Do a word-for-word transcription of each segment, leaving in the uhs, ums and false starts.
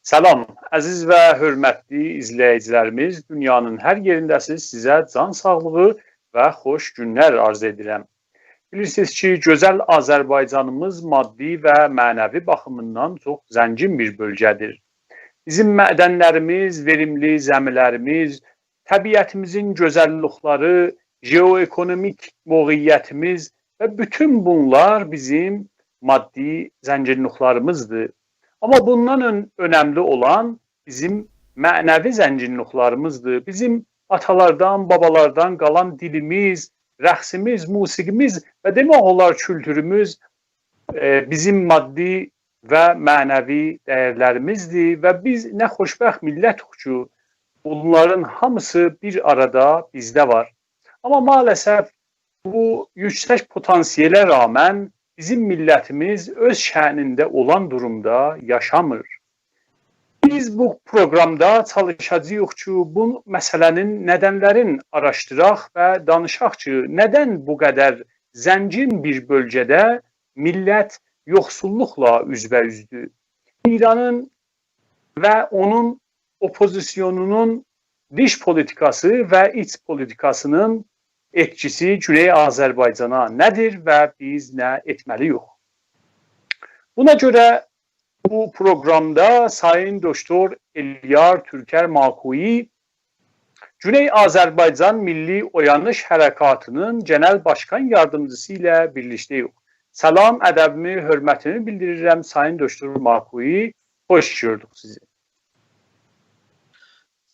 سلام، عزیز و حؤرمتلی ایزله‌ییجیلریمیز، دونیانین هر یئرینده‌سیز، سیزه جان ساغلیغی و خوش گونلر آرزو ائدیرم. بیلیرسینیز کی، گؤزل آذربایجانیمیز مادی و معنوی باخیمیندان چوخ زنگین بیر بؤلگه‌دیر. بیزیم معدنلریمیز، وئریملی زمی‌لریمیز، طبیعتیمیزین گؤزللیکلری، ژئوئکونومیک موقعیتیمیز و بوتون بونلار بیزیم مادی زنگینلیکلریمیزدیر. آمما بوندان اؤن-، اؤنملی اولان بیزیم معنوی زنگینلیکلریمیزدیر. بیزیم آتالاردان، بابالاردان قالان دیلیمیز، رقصیمیز، موسیقیمیز و دئمک اولار کولتوروموز، ائ، بیزیم مادی و معنوی دیرلریمیزدیر و بیز نه خوشبخت میللتیک کی، بونلارین هامیسی بیر آرادا بیزده وار. آمما مع‌الاسف بو یوکسک پتانسیله رغماً بیزیم میللتیمیز اؤز شأنینده اولان دورومدا یاشامیر. بیز بو پروگرامدا چالیشاجاغیق کی، بو مسئله‌نین ندنلرینی آراشدیراق و دانیشاق کی، ندن بو قدر زنگین بیر بؤلگه‌ده میللت یوخسوللوقلا اوزبه‌اوزدور. ایرانین و اونون اوپوزیسیونونون دیش پولیتیکاسی و ایچ پولیتیکاسی‌نین ائتکیسی گونئی آذربایجانا نه‌دیر و بیز نه ائتمه‌لی‌ییک؟ بونا گؤره بو پروگرامدا سایین دوکتور الیار تورکر ماکویی گونئی آذربایجان میللی اویانیش حرکاتی‌نین گئنل باشقان یاردیمجیسی ایله بیرلیکده‌ییک. سلام، ادبیمی، حؤرمتیمی بیلدیریرم، سایین دوکتور ماکویی. خوش گؤردوک سیزی.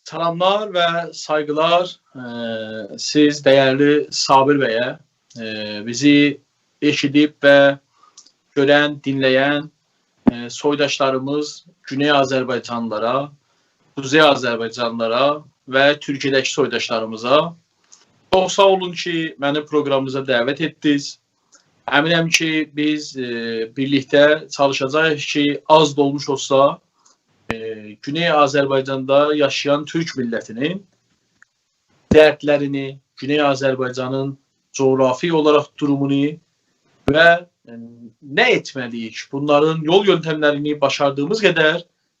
سلاملار و سایغیلار، ائ، سیز دیرلی صابر بیه، ائ، بیزی ائشیدیب و گؤرن، دینله‌ین، ائ، سویداشلاریمیز، گونئی آذربایجانلیلارا، قوزئی آذربایجانلیلارا و تورکیه‌ده‌کی سویداشلاریمیزا. چوخ ساغ اولون کی، منی پروگرامینیزا دعوت ائتدینیز. امینم کی، بیز، ائ، بیرلیکده چالیشاجاغیق کی، آز دا اولموش اولسا، ائ، گونئی آذربایجاندا یاشایان تورک میللتی‌نین دردلرینی، گونئی آذربایجانین جغرافی اولاراق دورومونو و، ائ، نه ائتمه‌لی‌ییک، بونلارین یول یؤنتملرینی باشاردیغیمیز قدر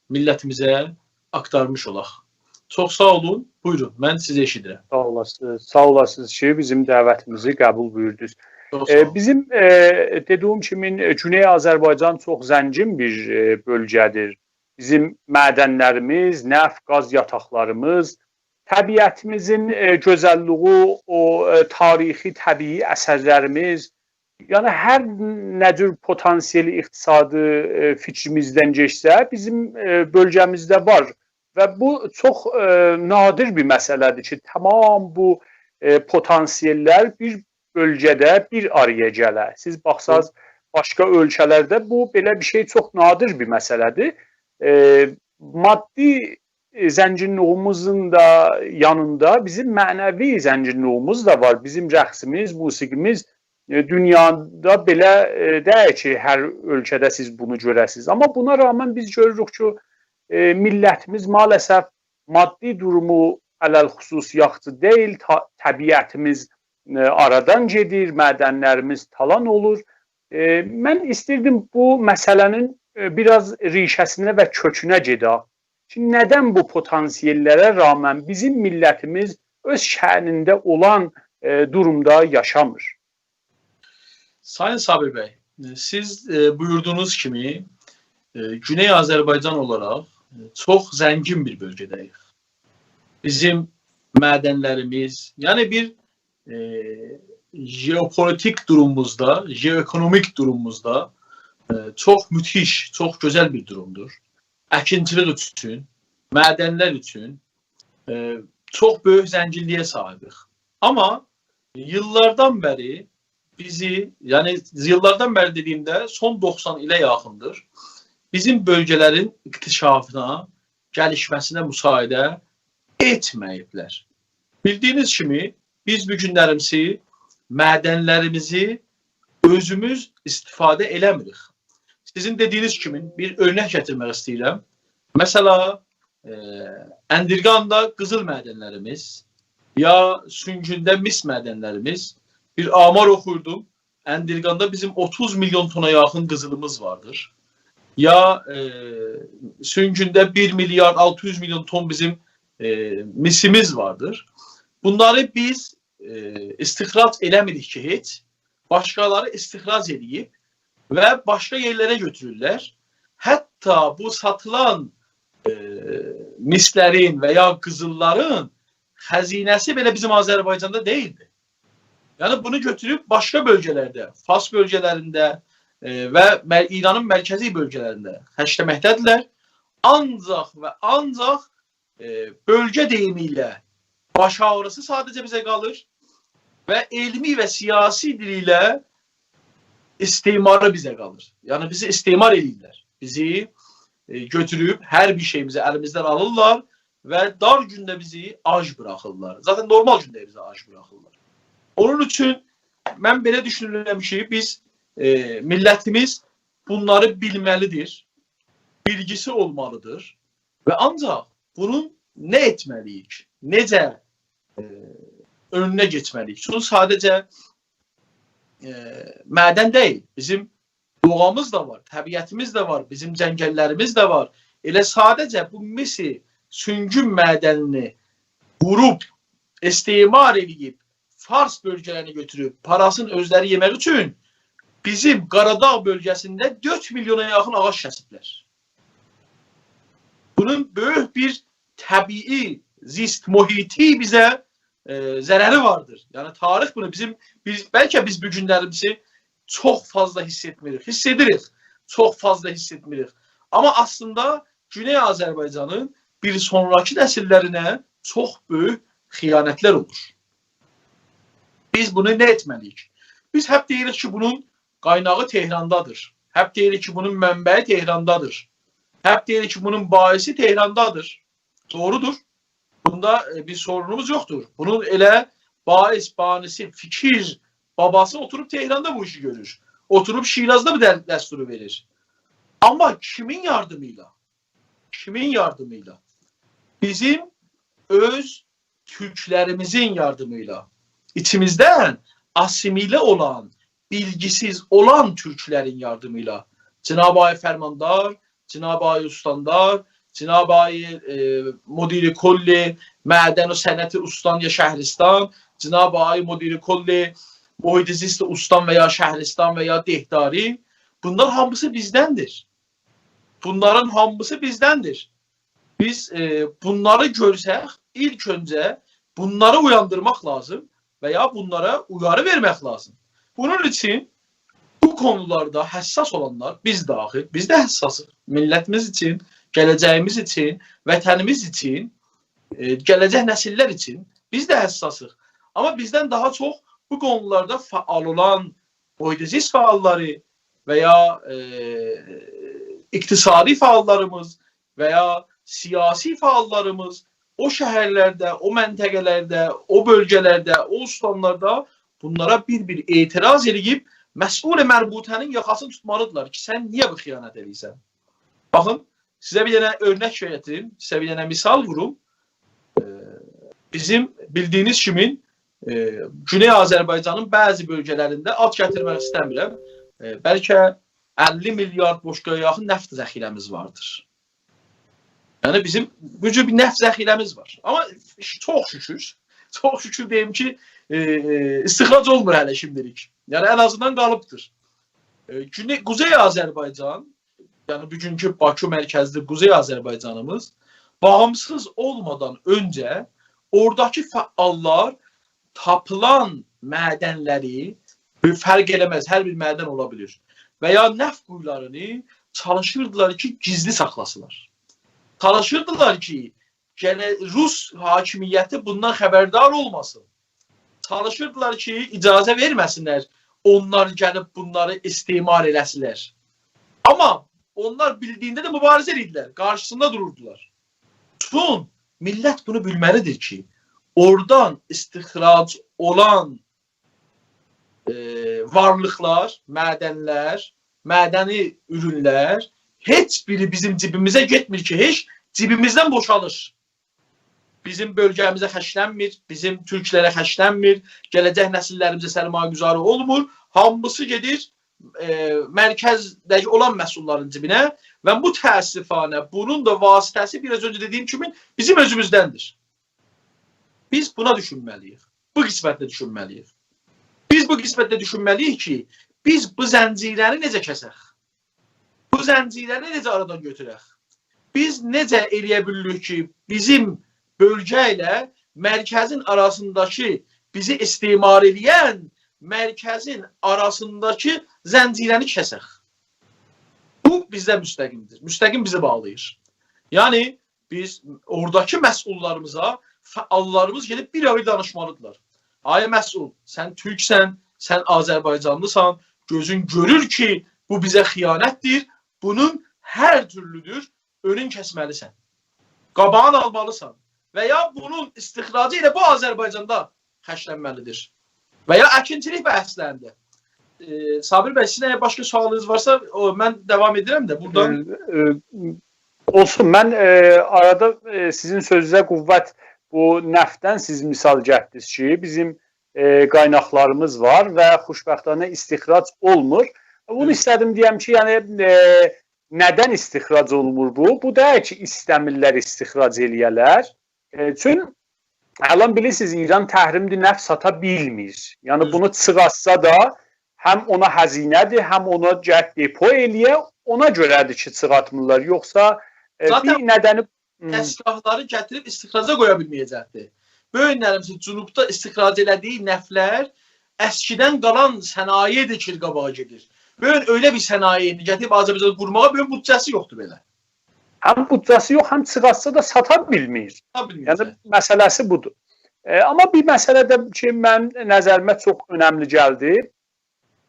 میللتیمیزه آکتارمیش اولاق. چوخ ساغ اولون. بویورون، من سیزی ائشیدیرم. ساغ اولاسینیز. ساغ اولاسینیز کی، بیزیم دعوتیمیزی قبول بویوردونوز. چوخ ساغ اولون. ائ، بیزیم، ائ، دئدیگیم کیمی، ائ، گونئی آذربایجان چوخ زنگین بیر، ائ، بؤلگه‌دیر. بیزیم معدنلریمیز، نفت، گاز یاتاقلاریمیز، طبیعتیمیزین، ائ، گؤزللیگی، او، ائ، تاریخی، طبیعی اثرلریمیز، یعنی هر نه جور پتانسیل اقتصادی، ائ، فیکریمیزدن گئچسه، بیزیم، ائ، بؤلگه‌میزده وار. و بو چوخ، ائ، نادر بیر مسئله‌دیر کی، تمام بو، ائ، پتانسیل‌لر بیر بؤلگه‌ده بیر آرایا گله. سیز باخساز، باشقا اؤلکه‌لرده بو بئله بیر شئی چوخ نادر بیر مسئله‌دیر. ائ، مادی، ائ، زنگینلیگیمیزین ده یانیندا بیزیم معنوی زنگینلیگیمیز ده وار. بیزیم رقصیمیز، موسیقیمیز، ائ، دونیادا بئله، ائ، دئییل کی، هر اؤلکه‌ده سیز بونو گؤره‌سینیز. آمما بونا رغماً بیز گؤروروک کی، ائ، میللتیمیز مع‌الاسف مادی دورومو علی‌الخصوص یاخشی دئییل، تا-، طبیعتیمیز، ائ، آرادان گئدیر، معدنلریمیز تالان اولور. ائ، من ایستیردیم بو مسئله‌نین، ائ، بیر آز ریشه‌سینه و کؤکونه گئدک. کی، ندن بو پتانسیل‌لره رغماً بیزیم میللتیمیز اؤز شأنینده اولان، ائ، دورومدا یاشامیر؟ سایین صابر بی، سیز، ائ، بویوردوغونوز کیمی، ائ، گونئی آذربایجان اولاراق، ائ، چوخ زنگین بیر بؤلگه‌ده‌ییک. بیزیم معدنلریمیز، یعنی بیر، ائ، ژئوپولیتیک دوروموموزدا، ژئوئکونومیک دوروموموزدا، ائ، چوخ مدهش، چوخ گؤزل بیر دورومدور. اکینچیلیک اوچون، معدنلر اوچون، ائ، چوخ بؤیوک زنگینلییه صاحیبیک. آمما ایللاردان بری بیزی، یعنی ایللاردان بری دئدیییمده سون دوخسان ایله یاخیندیر، بیزیم بؤلگه‌لرین انکشافینا، گلیشمه‌سینه مساعده ائتمه‌ییبلر. بیلدییینیز کیمی، بیز بو گونلریمیزی، معدنلریمیزی اؤزوموز استفاده ائله‌میریک. سیزین دئدییینیز کیمی، بیر اؤرنک گتیرمک ایسته‌ییرم. مثلا، ائ، اندرگاندا قیزیل معدنلریمیز، یا سونگونده مس معدنلریمیز، بیر آمار اوخوردوم. اندرگاندا بیزیم اوتوز میلیون تون‌ا یاخین قیزیلیمیز واردیر. یا، ائ، سونگونده بیر میلیارد آلتی یوز میلیون تون بیزیم، ائ، مسیمیز واردیر. بونلاری بیز، ائ، استخراج ائله‌میریک کی، هئچ. باشقالاری استخراج ائله‌ییب و باشقا یئرلره گؤتورورلر. حتی بو ساتیلان، ائ، مسلرین و یا قیزیللارین خزینه‌سی بئله بیزیم آذربایجاندا دئییلدی. یعنی بونو گؤتوروب باشقا بؤلگه‌لرده، فارس بؤلگه‌لرینده، ائ، و مر-، ایرانین مرکزی بؤلگه‌لرینده خرجله‌مکده‌دیرلر. آنجاق و آنجاق، ائ، بؤلگه دئییمی ایله، باش آغریسی ساده‌جه بیزه قالیر و علمی و سیاسی دیل ایله استعماری بیزه قالیر. یعنی بیزی استعمار ائله‌ییرلر. بیزی، ائ، گؤتوروب هر بیر شئییمیزی الیمیزدن آلیرلار و دار گونده بیزی آج بوراخیرلار. ذاتاً نورمال گونده بیزی آج بوراخیرلار. اونون اوچون من بئله دوشونورم کی، بیز، ائ، میللتیمیز بونلاری بیلمه‌لیدیر، بیلگیسی اولمالیدیر و آنجاق بونون نه ائتمه‌لی‌ییک، نئجه، ائ، اؤنونه کئچمه‌لی‌ییک. چونکی ساده‌جه، ائ، معدن دئییل، بیزیم دوغامیز دا وار، طبیعتیمیز ده وار، بیزیم جنگللریمیز ده وار. ائله ساده‌جه بو مس سونگون معدنینی ووروب، استعمار ائله‌ییب، فارس بؤلگه‌لرینی گؤتوروب، پاراسینی اؤزلری یئمک اوچون بیزیم قاراداغ بؤلگه‌سینده دؤرد میلیونا یاخین آغاج کسیبلر. بونون بؤیوک بیر طبیعی، زیست محیطی بیزه، ائ، ضرری واردیر. یعنی تاریخ بونو بیزیم، بیز، بلکه بیز بو گونلریمیزی چوخ فاضلا حیس ائتمیریک. حیس ائدیریک، چوخ فاضلا حیس ائتمیریک. آمما اصلینده گونئی آذربایجانین بیر سونراکی نسیللرینه چوخ بؤیوک خیانتلر اولور. بیز بونو نه ائتمه‌لی‌ییک؟ بیز هپ دئییریک کی، بونون قایناغی تهراندادیر. هپ دئییریک کی، بونون منبعی تهراندادیر. هپ دئییریک کی، بونون بانیسی تهراندادیر. دوغرودور. بوندا، ائ، بیر سورونوموز یوخدور. بونون ائله بانیس، بانیسی، فیکیر باباسی اوتوروب تهراندا بو ایشی گؤرور. اوتوروب شیرازدا بو دل-، دستورو وئریر. آمما کیمین یاردیمی ایله؟ کیمین یاردیمی ایله؟ بیزیم اؤز تورکلریمیزین یاردیمی ایله. ایچیمیزدن آسیمیله اولان، بیلگیسیز اولان تورکلرین یاردیمی ایله. جناب آقای فرماندار، جناب آقای استاندار، جناب آقای، ائ، مدیر کل معدن و صنعت استان یا شهرستان، جناب آقای مدیر کل محیط زیست استان و یا شهرستان و یا دهداری، بونلار هامیسی بیزدندیر. بونلارین هامیسی بیزدندیر. بیز، ائ، بونلاری گؤرسک، ایلک اؤنجه بونلاری اویاندیرماق لازیم و یا بونلارا اویاری وئرمک لازیم. بونون اوچون بو قونولاردا حساس اولانلار، بیز داخیل، بیز ده حساسیق. میللتیمیز اوچون، گله‌جه‌ییمیز اوچون، وطنیمیز اوچون، ائ، گله‌جک نسیللر اوچون بیز ده حساسیق. آمما بیزدن داها چوخ بو قونولاردا فعال اولان محیط زیست فعاللاری و یا، ائ، اقتصادی فعاللاریمیز و یا سیاسی فعاللاریمیز او شهرلرده، او منطقه‌لرده، او بؤلگه‌لرده، او استانلاردا بونلارا بیر-بیر اعتراض ائله‌ییب مسئول مربوطه‌نین یاخاسینی توتمالیدیرلار کی، سن نییه بو خیانت ائله‌ییرسن؟ باخین، سیزه بیر دنه اؤرنک گتیریم، سیزه بیر دنه مثال ووروم. ائ، بیزیم بیلدییینیز کیمی، ائ، گونئی آذربایجانین بعضی بؤلگه‌لرینده، آد گتیرمک ایسته‌میرم، ائ، بلکه اللی میلیارد بوشقایا یاخین نفت ذخیره‌میز واردیر. یعنی بیزیم بو جور بیر نفت ذخیره‌میز وار. آمما چوخ شوکور، چوخ شوکور دئییم کی، ائ، ائ، استخراج اولمور هله شیمدیلیک. یعنی ان آزیندان قالیبدیر. ائ، گونئی، قوزئی آذربایجان، یعنی بوگونکو باکو مرکزلی قوزئی آذربایجانیمیز باغیمسیز اولمادان اؤنجه اوراداکی فعاللار تاپیلان معدنلری، فرق ائله‌مز، هر بیر معدن اولا بیلیر، و یا نفت قویولارینی چالیشیردیلار کی، گیزلی ساخلاسینلار. چالیشیردیلار کی، گئنه روس حاکمیتی بوندان خبردار اولماسین. چالیشیردیلار کی، اجازه وئرمه‌سینلر اونلار گلیب بونلاری استثمار ائله‌سینلر. آمما اونلار بیلدیگینده ده موباریزه ائدیردیلر، قارشیسیندا دوروردولار. چون میللت بونو بیلمه‌لیدیر کی، اورادان استخراج اولان، ائ، وارلیقلار، معدنلر، معدنی اورونلر هئچ بیری بیزیم جیبیمیزه گئتمیر کی، هئچ جیبیمیزدن بوشالیر. بیزیم بؤلگه‌میزه خرجلنمیر، بیزیم تورکلره خرجلنمیر، گله‌جک نسیللریمیزه سرمایه‌گذاری اولمور. هامیسی گئدیر، ائ، مرکزده اولان مسئوللارین جیبینه و متأسفانه بونون دا واسطه‌سی، بیر آز اؤنجه دئدیگیم کیمی، بیزیم اؤزوموزدندیر. بیز بونا دوشونمه‌لی‌ییک. بو قسمتده دوشونمه‌لی‌ییک. بیز بو قسمتده دوشونمه‌لی‌ییک کی، بیز بو زنجیره‌نی نئجه کسک؟ بو زنجیره‌نی نئجه آرادان گؤتورک؟ بیز نئجه ائلیه بیلیریک کی، بیزیم بؤلگه ایله مرکزین آراسینداکی، بیزی استثمار ائله‌ین مرکزین آراسینداکی زنجیره‌نی کسک؟ بو بیزه مستقیمدیر. مستقیم بیزی باغلاییر. یعنی، بیز اوراداکی مسئوللاریمیزا، فعاللاریمیز گئدیب بیر-بیر دانیشمالیدیرلار. آی مسئول، سن تورکسن، سن آذربایجانلیسان، گؤزون گؤرور کی، بو بیزه خیانتدیر، بونون هر تورلودور، اؤنون کسمه‌لیسن. قاباغینی آلمالیسان. و یا بونون استخراجی ائله بو آذربایجاندا خرجلنمه‌لیدیر. و یا اکینچیلیک بحثلرینده. ائ، صابر بی، سیزین اگر باشقا سؤالینیز وارسا، او، من داوام ائدیرم ده، بورادان. ائ، ائ، اولسون، من، ائ، آرادا، ائ، سیزین سؤزونوزه قوت، بو نفتدن سیز مثال گتدینیز کی، بیزیم، ائ، قایناقلاریمیز وار و خوشبختانه استخراج اولمور. بونو، هی، ایسته‌دیم دئیم کی، یعنی، ائ، ندن استخراج اولمور بو؟ بو دئییل کی، ایسته‌میرلر استخراج ائله‌یه‌لر. ائ، چون الان بیلیرسینیز، ایران تحریملی نفت ساتا بیلمیر. یعنی، هی، بونو چیخارتسا دا هم اونا هزینه‌دیر، هم اونا گرک دپو ائله‌یه، اونا گؤره‌دیر کی، چیخارتمیرلار. یوخسا، ائ، زاتن بیر ندنی، هی، دستگاهلاری گتیریب استخراجا قویا بیلمه‌یه‌جکدیر. بو گونلری، مثلا، جنوبدا استخراج ائله‌دیگی نفتلر اسکیدن قالان صنایعدیر کی، قاباغا گئدیر. بو گون ائله بیر صنایعی گتیریب آذربایجانا قورماغا بو گون بودجه‌سی یوخدور بئله. هم بودجه‌سی یوخ، هم چیخارتسا دا ساتا بیلمیر. ساتا بیلمیر. یعنی، مسئله‌سی بودور. ائ، آمما بیر مسئله ده کی، منیم نظریمه چوخ اؤنملی گلدی.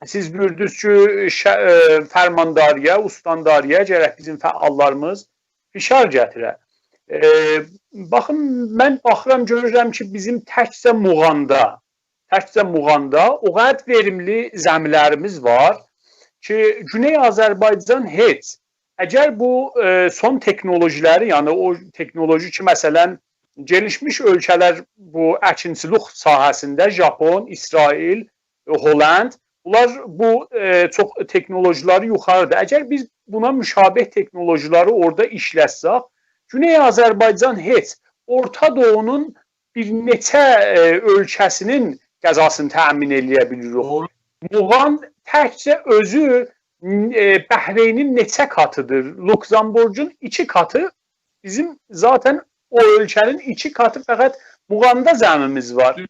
سیز بویوردونوز کی، شه-، ائ، فرمانداری‌یا، استانداری‌یا گرک بیزیم فعاللاریمیز فشار گتیره. ائ، باخین، من باخیرام، گؤرورم کی، بیزیم تکجه موغاندا، تکجه موغاندا او قدر وئریملی زمی‌لریمیز وار کی، گونئی آذربایجان هئچ اگر بو، ائ، سون تکنولوژی‌لری، یعنی او تکنولوژی کی، مثلا، گلیشمیش اؤلکه‌لر بو اکینچیلیک ساحه‌سینده، ژاپون، اسرائیل، ائ، هلند، بونلار بو، ائ، چوخ تکنولوژی‌لری یوخاریدیر. اگر بیز بونا مشابه تکنولوژی‌لری اورادا ایشلتسک، گونئی آذربایجان هئچ اورتا دوغونون بیر نئچه، ائ، اؤلکه‌سینین غذاسینی تأمین ائله‌یه بیلیریک. دوغرو. موغان تکجه اؤزو، ائ، بحرینین نئچه قاتیدیر، لوکزامبورگون ایکی قاتی، بیزیم زاتن او اؤلکه‌نین ایکی قاتی فقط موغاندا زمیمیز وار. دوز.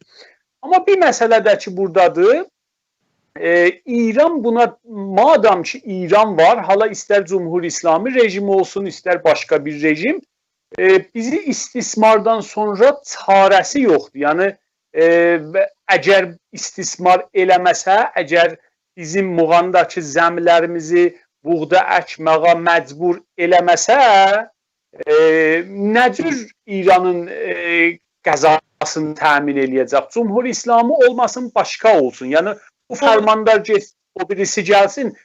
آمما بیر مسئله ده کی، بورادادیر. ائ، ایران بونا، مادام کی، ایران وار، حالا ایستر جمهوری اسلامی رژیم اولسون، ایستر باشقا بیر رژیم، ائ، بیزی استثماردان سونرا چاره‌سی یوخدور. یعنی، ائ، و اگر استثمار ائله‌مه‌سه، اگر بیزیم موغانداکی زمی‌لریمیزی بوغدا اکمه‌یه مجبور ائله‌مه‌سه، ائ، نه جور ایرانین، ائ، غذاسینی تأمین ائله‌یه‌جک؟ جمهوری اسلامی اولماسین، باشقا اولسون. یعنی، بو، دوغرو، فرماندار گئت، او بیریسی گلسین،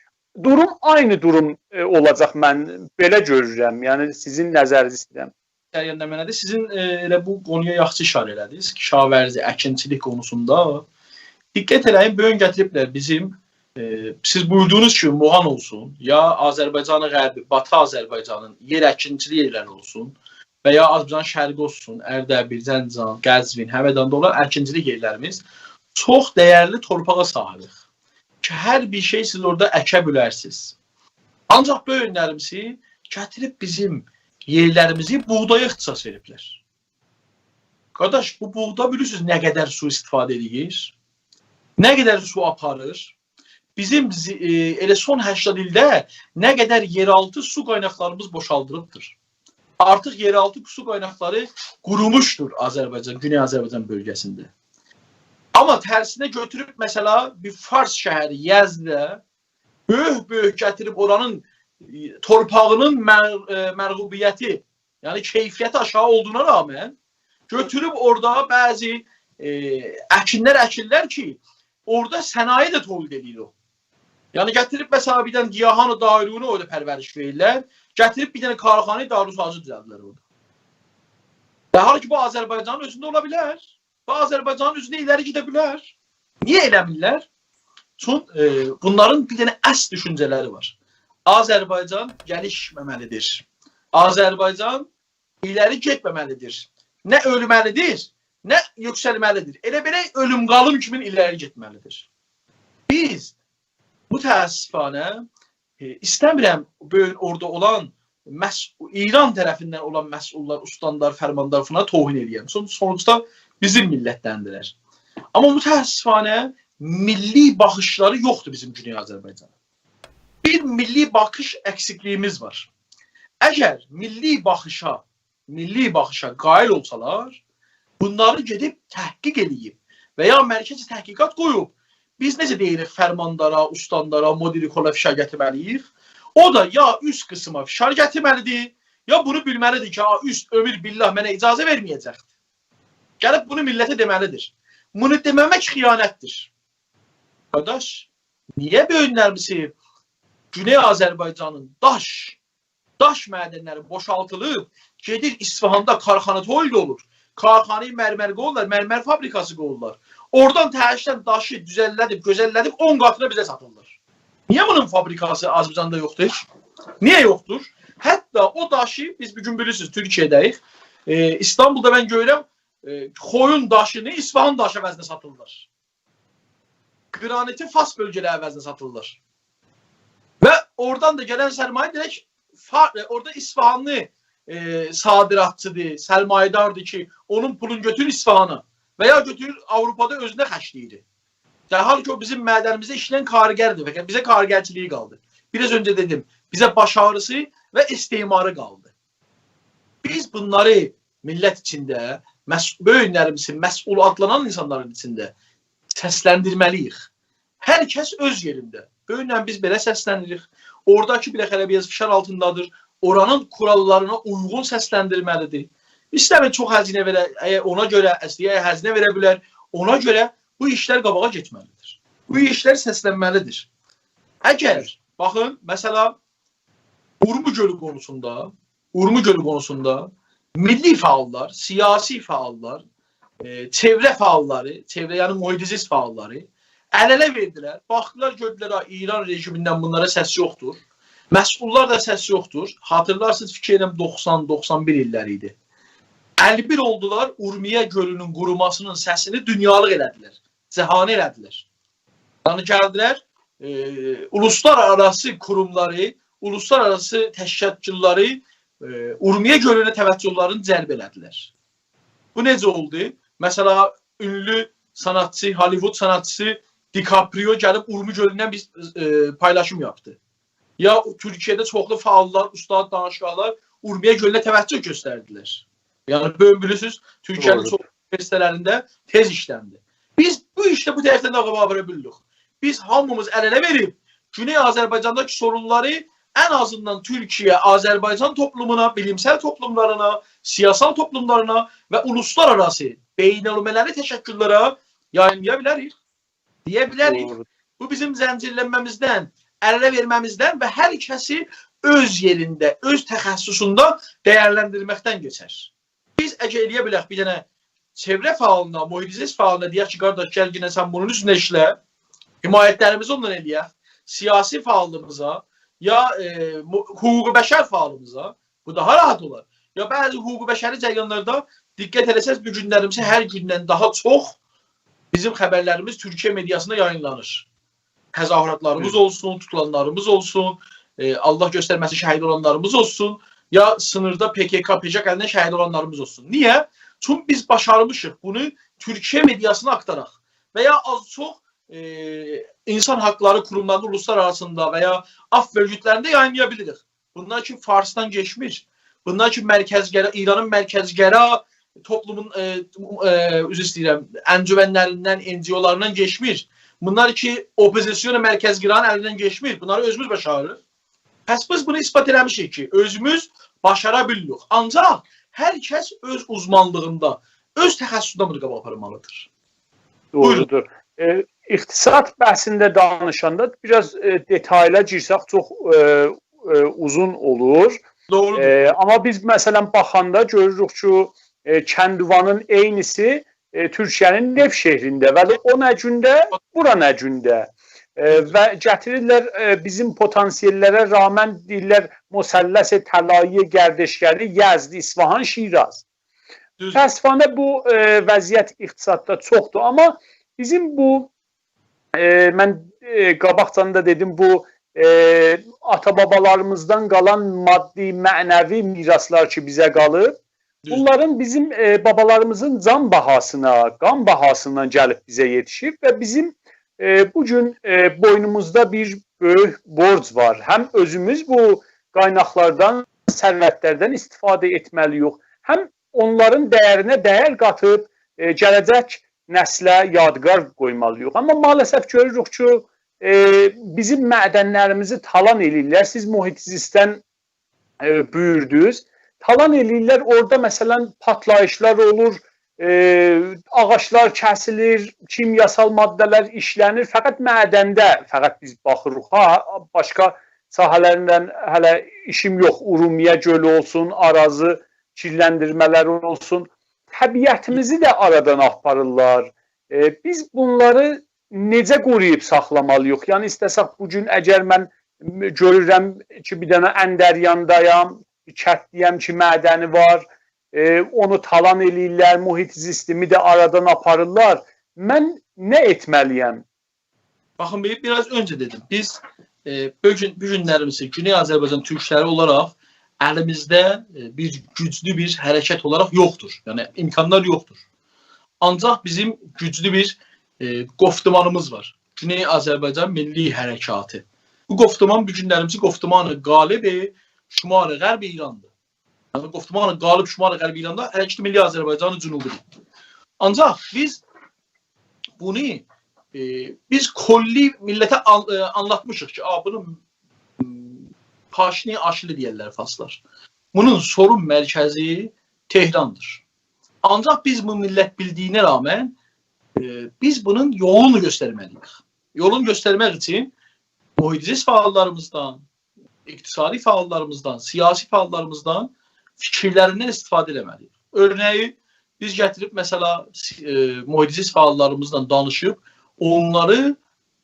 دوروم عینی دوروم، ائ، اولاجاق، من بئله گؤرورم. یعنی، سیزین نظرینیزی ایسته‌ییرم. جریان نمنه‌دیر؟ سیزین، ائ، ائله بو قونویا یاخشی ایشاره ائله‌دینیز. کشاورزی، اکینچیلیک قونوسوندا. دقت ائله‌یین، بو گون گتیریبلر بیزیم، ائ، سیز بویوردوغونوز کیمی موغان اولسون، یا آذربایجان غربی، باتی آذربایجانین یئر اکینچیلیک یئرلری اولسون و یا آذربایجان شرقی اولسون، اردبیل، زنجان، قزوین، همداندا اولان اکینچیلیک یئرلریمیز چوخ دَیرلی تورپاغا صاحیبیک کی، هر بیر شئی سیز اورادا اکه بیلرسینیز. آنجاق بو گونلریمیزی گتیریب بیزیم یئرلریمیزی بوغدایا اختصاص وئریبلر. قارداش، بو بوغدا بیلیرسینیز نه قدر سو استفاده ائدیر؟ نه قدر سو آپاریر؟ بیزیم زی- ائ، ائله سون هشتاد ایلده نه قدر یئرآلتی سو قایناقلاریمیز بوشالدیلیبدیر. آرتیق یئرآلتی سو قایناقلاری قوروموشدور آذربایجان، گونئی آذربایجان بؤلگه‌سینده. آمما ترسینه گؤتوروب، مثلا، بیر فارس شهری یزدده بؤیوک-بؤیوک گتیریب اورانین، ائ، تورپاغینین مر- ائ، مرغوبیتی، یعنی کیفیتی آشاغی اولدوغونا رغمن، گؤتوروب اورادا بعضی، ائ، اکینلر اکیرلر کی، اورادا صنایع ده تولید ائدیر او. یعنی گتیریب، مثلا، بیر دنه گیاهان و دایرونو اورادا پرورش وئریرلر، گتیریب بیر دنه کارخانه داروسازی دوزلدیرلر اورادا. در حالی کی، بو آذربایجانین اؤزونده اولا بیلر. بو آذربایجانین اؤزونده ایلری گئده بیلر. نییه ائله‌میرلر؟ چون، ائ، بونلارین بیر دنه اصل دوشونجه‌لری وار. آذربایجان گلیشمه‌مه‌لیدیر. آذربایجان ایلری گئتمه‌مه‌لیدیر. نه اؤلمه‌لیدیر، نه یوکسلمه‌لیدیر. ائله بئله اؤلوم قالیم کیمین ایلری گئتمه‌لیدیر. بیز متأسفانه، ائ، ایسته‌میرم بو گون اورادا اولان مس- ایران طرفیندن اولان مسئوللار، استاندار، فرماندار فلان توهین ائله‌یم. سون- سونوجدا بیزیم میللتدندیرلر. آمما متأسفانه میللی باخیشلاری یوخدور بیزیم گونئی آذربایجانا. بیر میللی باخیش اکسیکلیییمیز وار. اگر میللی باخیشا، میللی باخیشا قائل اولسالار، بونلاری گئدیب تحقیق ائله‌ییب و یا مرکز تحقیقات قویوب، بیز نئجه دئییریک، فرماندارا، استاندارا، مدیر کلا فشار گتیرمه‌لی‌ییک، او دا یا اوست قیسیما فشار گتیرمه‌لیدیر، یا بونو بیلمه‌لیدیر کی، «آ، اوست عمر بالله منه اجازه وئرمه‌یه‌جکدیر.» گلیب بونو میللته دئمه‌لیدیر. بونو دئمه‌مک خیانتدیر. قارداش، نییه بو گونلر بیزی گونئی آذربایجانین داش، داش معدنلری بوشالتیلیب، گئدیر اصفهاندا کارخانا تولید اولور. کارخانه‌ی مرمر قویورلار، مرمر فابریکاسی قویورلار. اورادان تهشدن داشی دوزلدیب، گؤزللدیب اون قاتینا بیزه ساتیرلار. نییه بونون فابریکاسی آذربایجاندا یوخدور هئچ؟ نییه یوخدور؟ حتی او داشی، بیز بو گون بیلیرسینیز، تورکیه‌ده‌ییک. ائ، ایستانبولدا من گؤرورم، ائ، خویون داشینی اصفهان داشی عوضینه ساتیرلار. گرانیتی فارس بؤلگه‌لری عوضینه ساتیرلار. و اورادان دا گلن سرمایه دئیک، فا- ائ، اورادا اصفهانلی، ائ، صادراتچیدیر، سرمایه‌داردیر کی، اونون پولونو گؤتورور اصفهانا و یا گؤتورور آوروپادا اؤزونه خرجله‌ییر. در حالی کی، او بیزیم معدنیمیزده ایشله‌ین کارگردیر، فقط بیزه کارگرچیلیگی قالدی. بیر آز اؤنجه دئدیم، بیزه باش آغریسی و استعماری قالدی. بیز بونلاری میللت ایچینده، مس- بو گونلری بیزیم مسئول آدلانان اینسانلارین ایچینده سسلندیرمه‌لی‌ییک. هر کس اؤز یئرینده. بو گونلری بیز بئله سسلنیریک. اوراداکی، بالاخره، بیر آز فشار آلتیندادیر. اورانین کوراللارینا اویغون سسلندیرمه‌لیدیر. ایسته‌میر چوخ هزینه وئره، اگر اونا گؤره، اصلی، اگر هزینه وئره بیلر، اونا گؤره بو ایشلر قاباغا گئتمه‌لیدیر. بو ایشلر سسلنمه‌لیدیر. اگر، باخین، مثلا، اورمو گؤلو قونوسوندا، اورمو گؤلو قونوسوندا میللی فعاللار، سیاسی فعاللار، ائ، چئوره فعاللاری، چئوره، یعنی محیط زیست فعاللاری ال-اله وئردیلر. باخدیلار، گؤردولر، ها، ایران رژیمیندن بونلارا سس یوخدور. مسئوللار دا سس یوخدور. خاطیرلارسینیز، فیکیر ائدیرم، دوخسان، دوخسان بیر ایللری ایدی. ال‌بیر اولدولار، اورمیه گؤلونون قوروماسینین سسینی دونیالیق ائله‌دیلر. جهانی ائله‌دیلر. یعنی گلدیلر، ائ، اولوسلارآراسی قوروملاری، اولوسلارآراسی تشکیلاتلاری، ائ، اورمیه گؤلونه توجه‌لرینی جلب ائله‌دیلر. بو نئجه اولدو؟ مثلا، اونلو صنعتچی، هالیوود صنعتچیسی دی‌کاپریو گلیب اورمو گؤلوندن بیر، ائ، پایلاشیم یاپدی. یا تورکیه‌ده چوخلو فعاللار، اوستاد، دانشگاهلار اورمیه گؤلونه توجه گؤستردیلر. یعنی، بو گون بیلیرسینیز، تورکیه‌نین دوغرو. چوخ اونیوئرسیته‌لرینده تئز ایشلندی. بیز بو ایشده بو طرفدن ده قاباغا آپارا بیلیریک. بیز هامیمیز ال-اله وئریب، گونئی آذربایجانداکی سورونلاری ان آزیندان تورکیه، آذربایجان توپلومونا، بیلیمسل توپلوملارینا، سیاسال توپلوملارینا و اولوسلارآراسی، بین‌المللی تشکل‌لره یایینلایا بیلریک. دئیه بیلریک، دوغرو. بو بیزیم زنجیرلنمه‌میزدن، ال-اله وئرمه‌میزدن و هر کسی اؤز یئرینده، اؤز تخصصوندا دیرلندیرمکدن کئچر. بیز اگر ائلیه بیلک، بیر دنه چئوره فعالینا، محیط زیست فعالینا دئیک کی، قارداش، گل یئنه سن بونون اوستونده ایشله، حمایت‌لریمیزی اوندان ائلیک، سیاسی فعالیمیزا، یا، ائ، مو- حقوق بشر فعالیمیزا، بو داها راحت اولار. یا بعضی حقوق بشری جریانلاردا، دقت ائله‌سز، بو گونلریمیزه هر گوندن داها چوخ بیزیم خبرلریمیز تورکیه مئدیاسیندا یایینلانیر. تظاهراتلاریمیز هی. اولسون، توتولانلاریمیز اولسون، ائ، الله گؤسترمه‌سین، شهید اولانلاریمیز اولسون، یا سینیردا پ ک ک، پ ک ک الیندن شهید اولانلاریمیز اولسون. نییه؟ چون بیز باشارمیشیق بونو تورکیه مئدیاسینا آکتاراق و یا آز چوخ، ائ، اینسان حاقلاری قوروملاریندا، اولوسلار آراسیندا و یا آفف اؤرگوتلرینده یایینلایا بیلیریک. بونلار کی، فارسدان کئچمیر. بونلار کی، مرکزگرا، ایرانین مرکزگرا توپلومون، ائ، ائ، عذر ایسته‌ییرم، انجمنلریندن، NGO-لاریندان کئچمیر. بونلار کی، اوپوزیسیون مرکزگرانین الیندن کئچمیر. بونلاری اؤزوموز باشاریریق. پس بیز بونو اثبات ائله‌میشیک کی، اؤزوموز باشارا بیلیریک. آنجاق هر کس اؤز اوزمانلیغیندا، اؤز تخصصونده بونو قاباغا آپارمالیدیر. بویورون. دوغرودور. ائ، اقتصاد بحثینده دانیشاندا بیر آز، ائ، دئتایلا گیرسک چوخ، ائ، ائ، اوزون اولور. دوغرودور. ائ، آمما بیز، مثلا، باخاندا گؤروروک کی، ائ، کندوانین عینیسی، ائ، تورکیه‌نین نفت شهرینده. ولی او نه گونده، بورا نه گونده. ائ، و گتیریرلر، ائ، بیزیم پتانسیل‌لره رغماً دئییرلر مثلث طلایی گردشگری، یزد، اصفهان، شیراز. دوز. متأسفانه بو، ائ، وضعیت اقتصاددا چوخدور. آمما بیزیم بو، ائ، من، ائ، قاباقجان دا دئدیم، بو، ائ، آتا-بابالاریمیزدان قالان مادی، معنوی میراثلار کی، بیزه قالیب، دوز. بونلارین بیزیم، ائ، بابالاریمیزین جان باهاسینا، قان باهاسینا گلیب بیزه یئتیشیب و بیزیم، ائ، بو گون، ائ، بوینوموزدا بیر بؤیوک بورج وار. هم اؤزوموز بو قایناقلاردان، ثروتلردن استفاده ائتمه‌لی‌ییک، هم اونلارین دَیَرینه دَیر قاتیب، ائ، گله‌جک نسله یادگار قویمالی‌ییق. آمما مع‌الاسف گؤروروک کی، ائ، بیزیم معدنلریمیزی تالان ائله‌ییرلر. سیز محیط زیستدن، ائ، بویوردونوز. تالان ائله‌ییرلر، اورادا، مثلا، پاتلاییشلار اولور، ائ، آغاجلار کسیلیر، کیمیاسال ماده‌لر ایشله‌نیر. فقط معدنده، فقط بیز باخیریق. ها، باشقا ساحه‌لرینن هله ایشیم یوخ. اورمیه گؤلو اولسون، آرازی کیرلندیرمه‌لری اولسون. طبیعتیمیزی ده آرادان آپاریرلار. ائ، بیز بونلاری نئجه قورویوب ساخلامالی‌ییق؟ یعنی، ایسته‌سک، بو گون اگر من گؤرورم کی، بیر دنه اندریاندایام، بیر کتده‌یم کی، معدنی وار، ائ، اونو تالان ائله‌ییرلر، محیط زیستیمی ده آرادان آپاریرلار. من نه ائتمه‌لی‌یم؟ باخین، بیر، بیر آز اؤنجه دئدیم. بیز، ائ، بو گون، بو گونلریمیزده گونئی آذربایجان تورکلری اولاراق الیمیزده، ائ، بیر گوجلو بیر حرکت اولاراق یوخدور. یعنی، امکانلار یوخدور. آنجاق بیزیم گوجلو بیر، ائ، گفتمانیمیز وار. گونئی آذربایجان میللی حرکاتی. بو گفتمان بو گونلریمیزده گفتمان غالب شمال غرب ایراندیر. یعنی، گفتمان غالب شمال غرب ایراندا حرکت میللی آذربایجان جنوبی‌دیر. آنجاق بیز بونو، ائ، بیز کلی میللته آن-، ائ، آنلاتمیشیق کی، آ، بونون، م، پاشنی آشیلی دئیرلر فارسلار. بونون سورون مرکزی تهراندیر. آنجاق بیز بو میللت بیلدیگینه رغماً، ائ، بیز بونون یولونو گؤسترمه‌لی‌ییک. یولونو گؤسترمک اوچون محیط زیست فعاللاریمیزدان، اقتصادی فعاللاریمیزدان، سیاسی فعاللاریمیزدان فیکیرلریندن استفاده ائله‌مه‌لی‌ییک. اؤرنه‌یی بیز گتیریب، مثلا، سی-، ائ، محیط زیست فعاللاریمیزلا دانیشیب، اونلاری،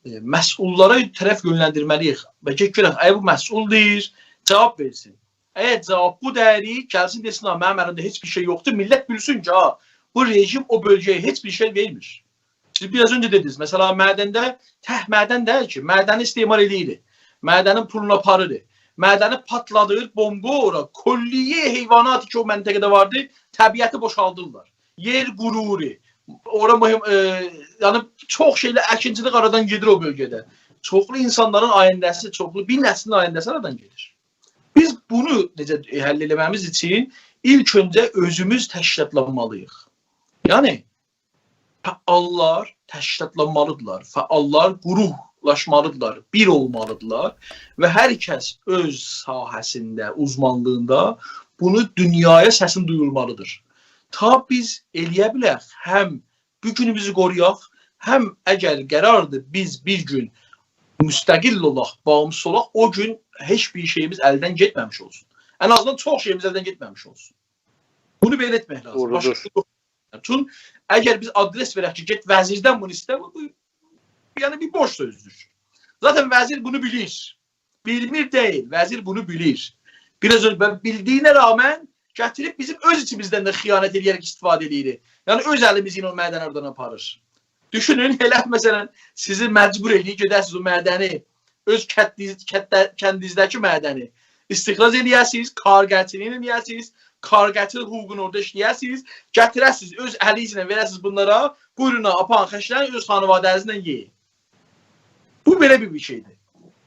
ائ، مسئوللارا طرف یؤنلندیرمه‌لی‌ییک. و گئت گؤرک، اگر بو مسئول دئییر، جواب وئرسین. اگر جواب بو دئییر، گلسین دئسین: «ها، منیم الیمده هئچ بیر شئی یوخدور.» میللت بیلسین کی، ها، بو رژیم او بؤلگه‌یه هئچ بیر شئی وئرمیر. سیز بیر آز اؤنجه دئدینیز، مثلا، معدنده، تک معدن دئییل کی، معدنی استثمار ائله‌ییر، معدنین پولونو آپاریر، معدنی پاتلادیر، بومب قویور اورا، کلیه حیواناتی کی، او منطقه‌ده واردی، طبیعتی بوشالدیرلار. یئر قورور، اورا مهم، ائ، یعنی، چوخ شئیلر، اکینچیلیک آرادان گئدیر او بؤلگه‌ده. چوخلو اینسانلارین آینده‌سی، چوخلو بیر نسلین آینده‌سی آرادان گئدیر. بیز بونو نئجه حل ائله‌مه‌میز اوچون ایلک اؤنجه اؤزوموز تشکیلاتلانمالی‌ییق. یعنی، فعاللار تشکیلاتلانمالیدیرلار، فعاللار گروهلاشمالیدیرلار، بیر اولمالیدیرلار و هر کس اؤز ساحه‌سینده، اوزمانلیغیندا بونو دونیایا سسینی دویورمالیدیر. تا بیز ائله‌یه بیلک، هم بو گونوموزو قورویاق، هم اگر قراردیر بیز بیر گون مستقل اولاق، باغیمسیز اولاق، او گون هئچ بیر شئییمیز الدن گئتمه‌میش اولسون. ان آزیندان چوخ شئییمیز الدن گئتمه‌میش اولسون. بونو بئله ائتمک لازیم. دوغرودور. باشقا یول یوخ. چون اگر بیز آدرس وئرک کی، گئت وزیردن بونو ایسته، بو، بو، یعنی، بیر بوش سؤزدور. ذاتاً وزیر بونو بیلیر. بیلمیر دئییل، وزیر بونو بیلیر. بیر آز اؤنجه، و بیلدیگینه رغماً گتیریب بیزیم اؤز ایچیمیزدن ده خیانت ائله‌یه‌رک استفاده ائله‌ییر. یعنی، اؤز الیمیزله او معدنی آرادان آپاریر. دوشونون، ائله، مثلا، سیزی مجبور ائله‌ییر، گئده‌سینیز او معدنی، اؤز کندیز-، کندده-، کندینیزده‌کی معدنی استخراج ائله‌یه‌سینیز، کارگرچیلیگینی ائله‌یه‌سینیز، کارگرچیلیک حقوقونو اورادا ایشله‌یه‌سینیز، گتیره‌سینیز، اؤز الینیزله وئره‌سینیز بونلارا، بویورون، آپارین، خرجله‌یین، اؤز خانواده‌نیزله یئیین. بو بئله بیر، بیر شئیدیر.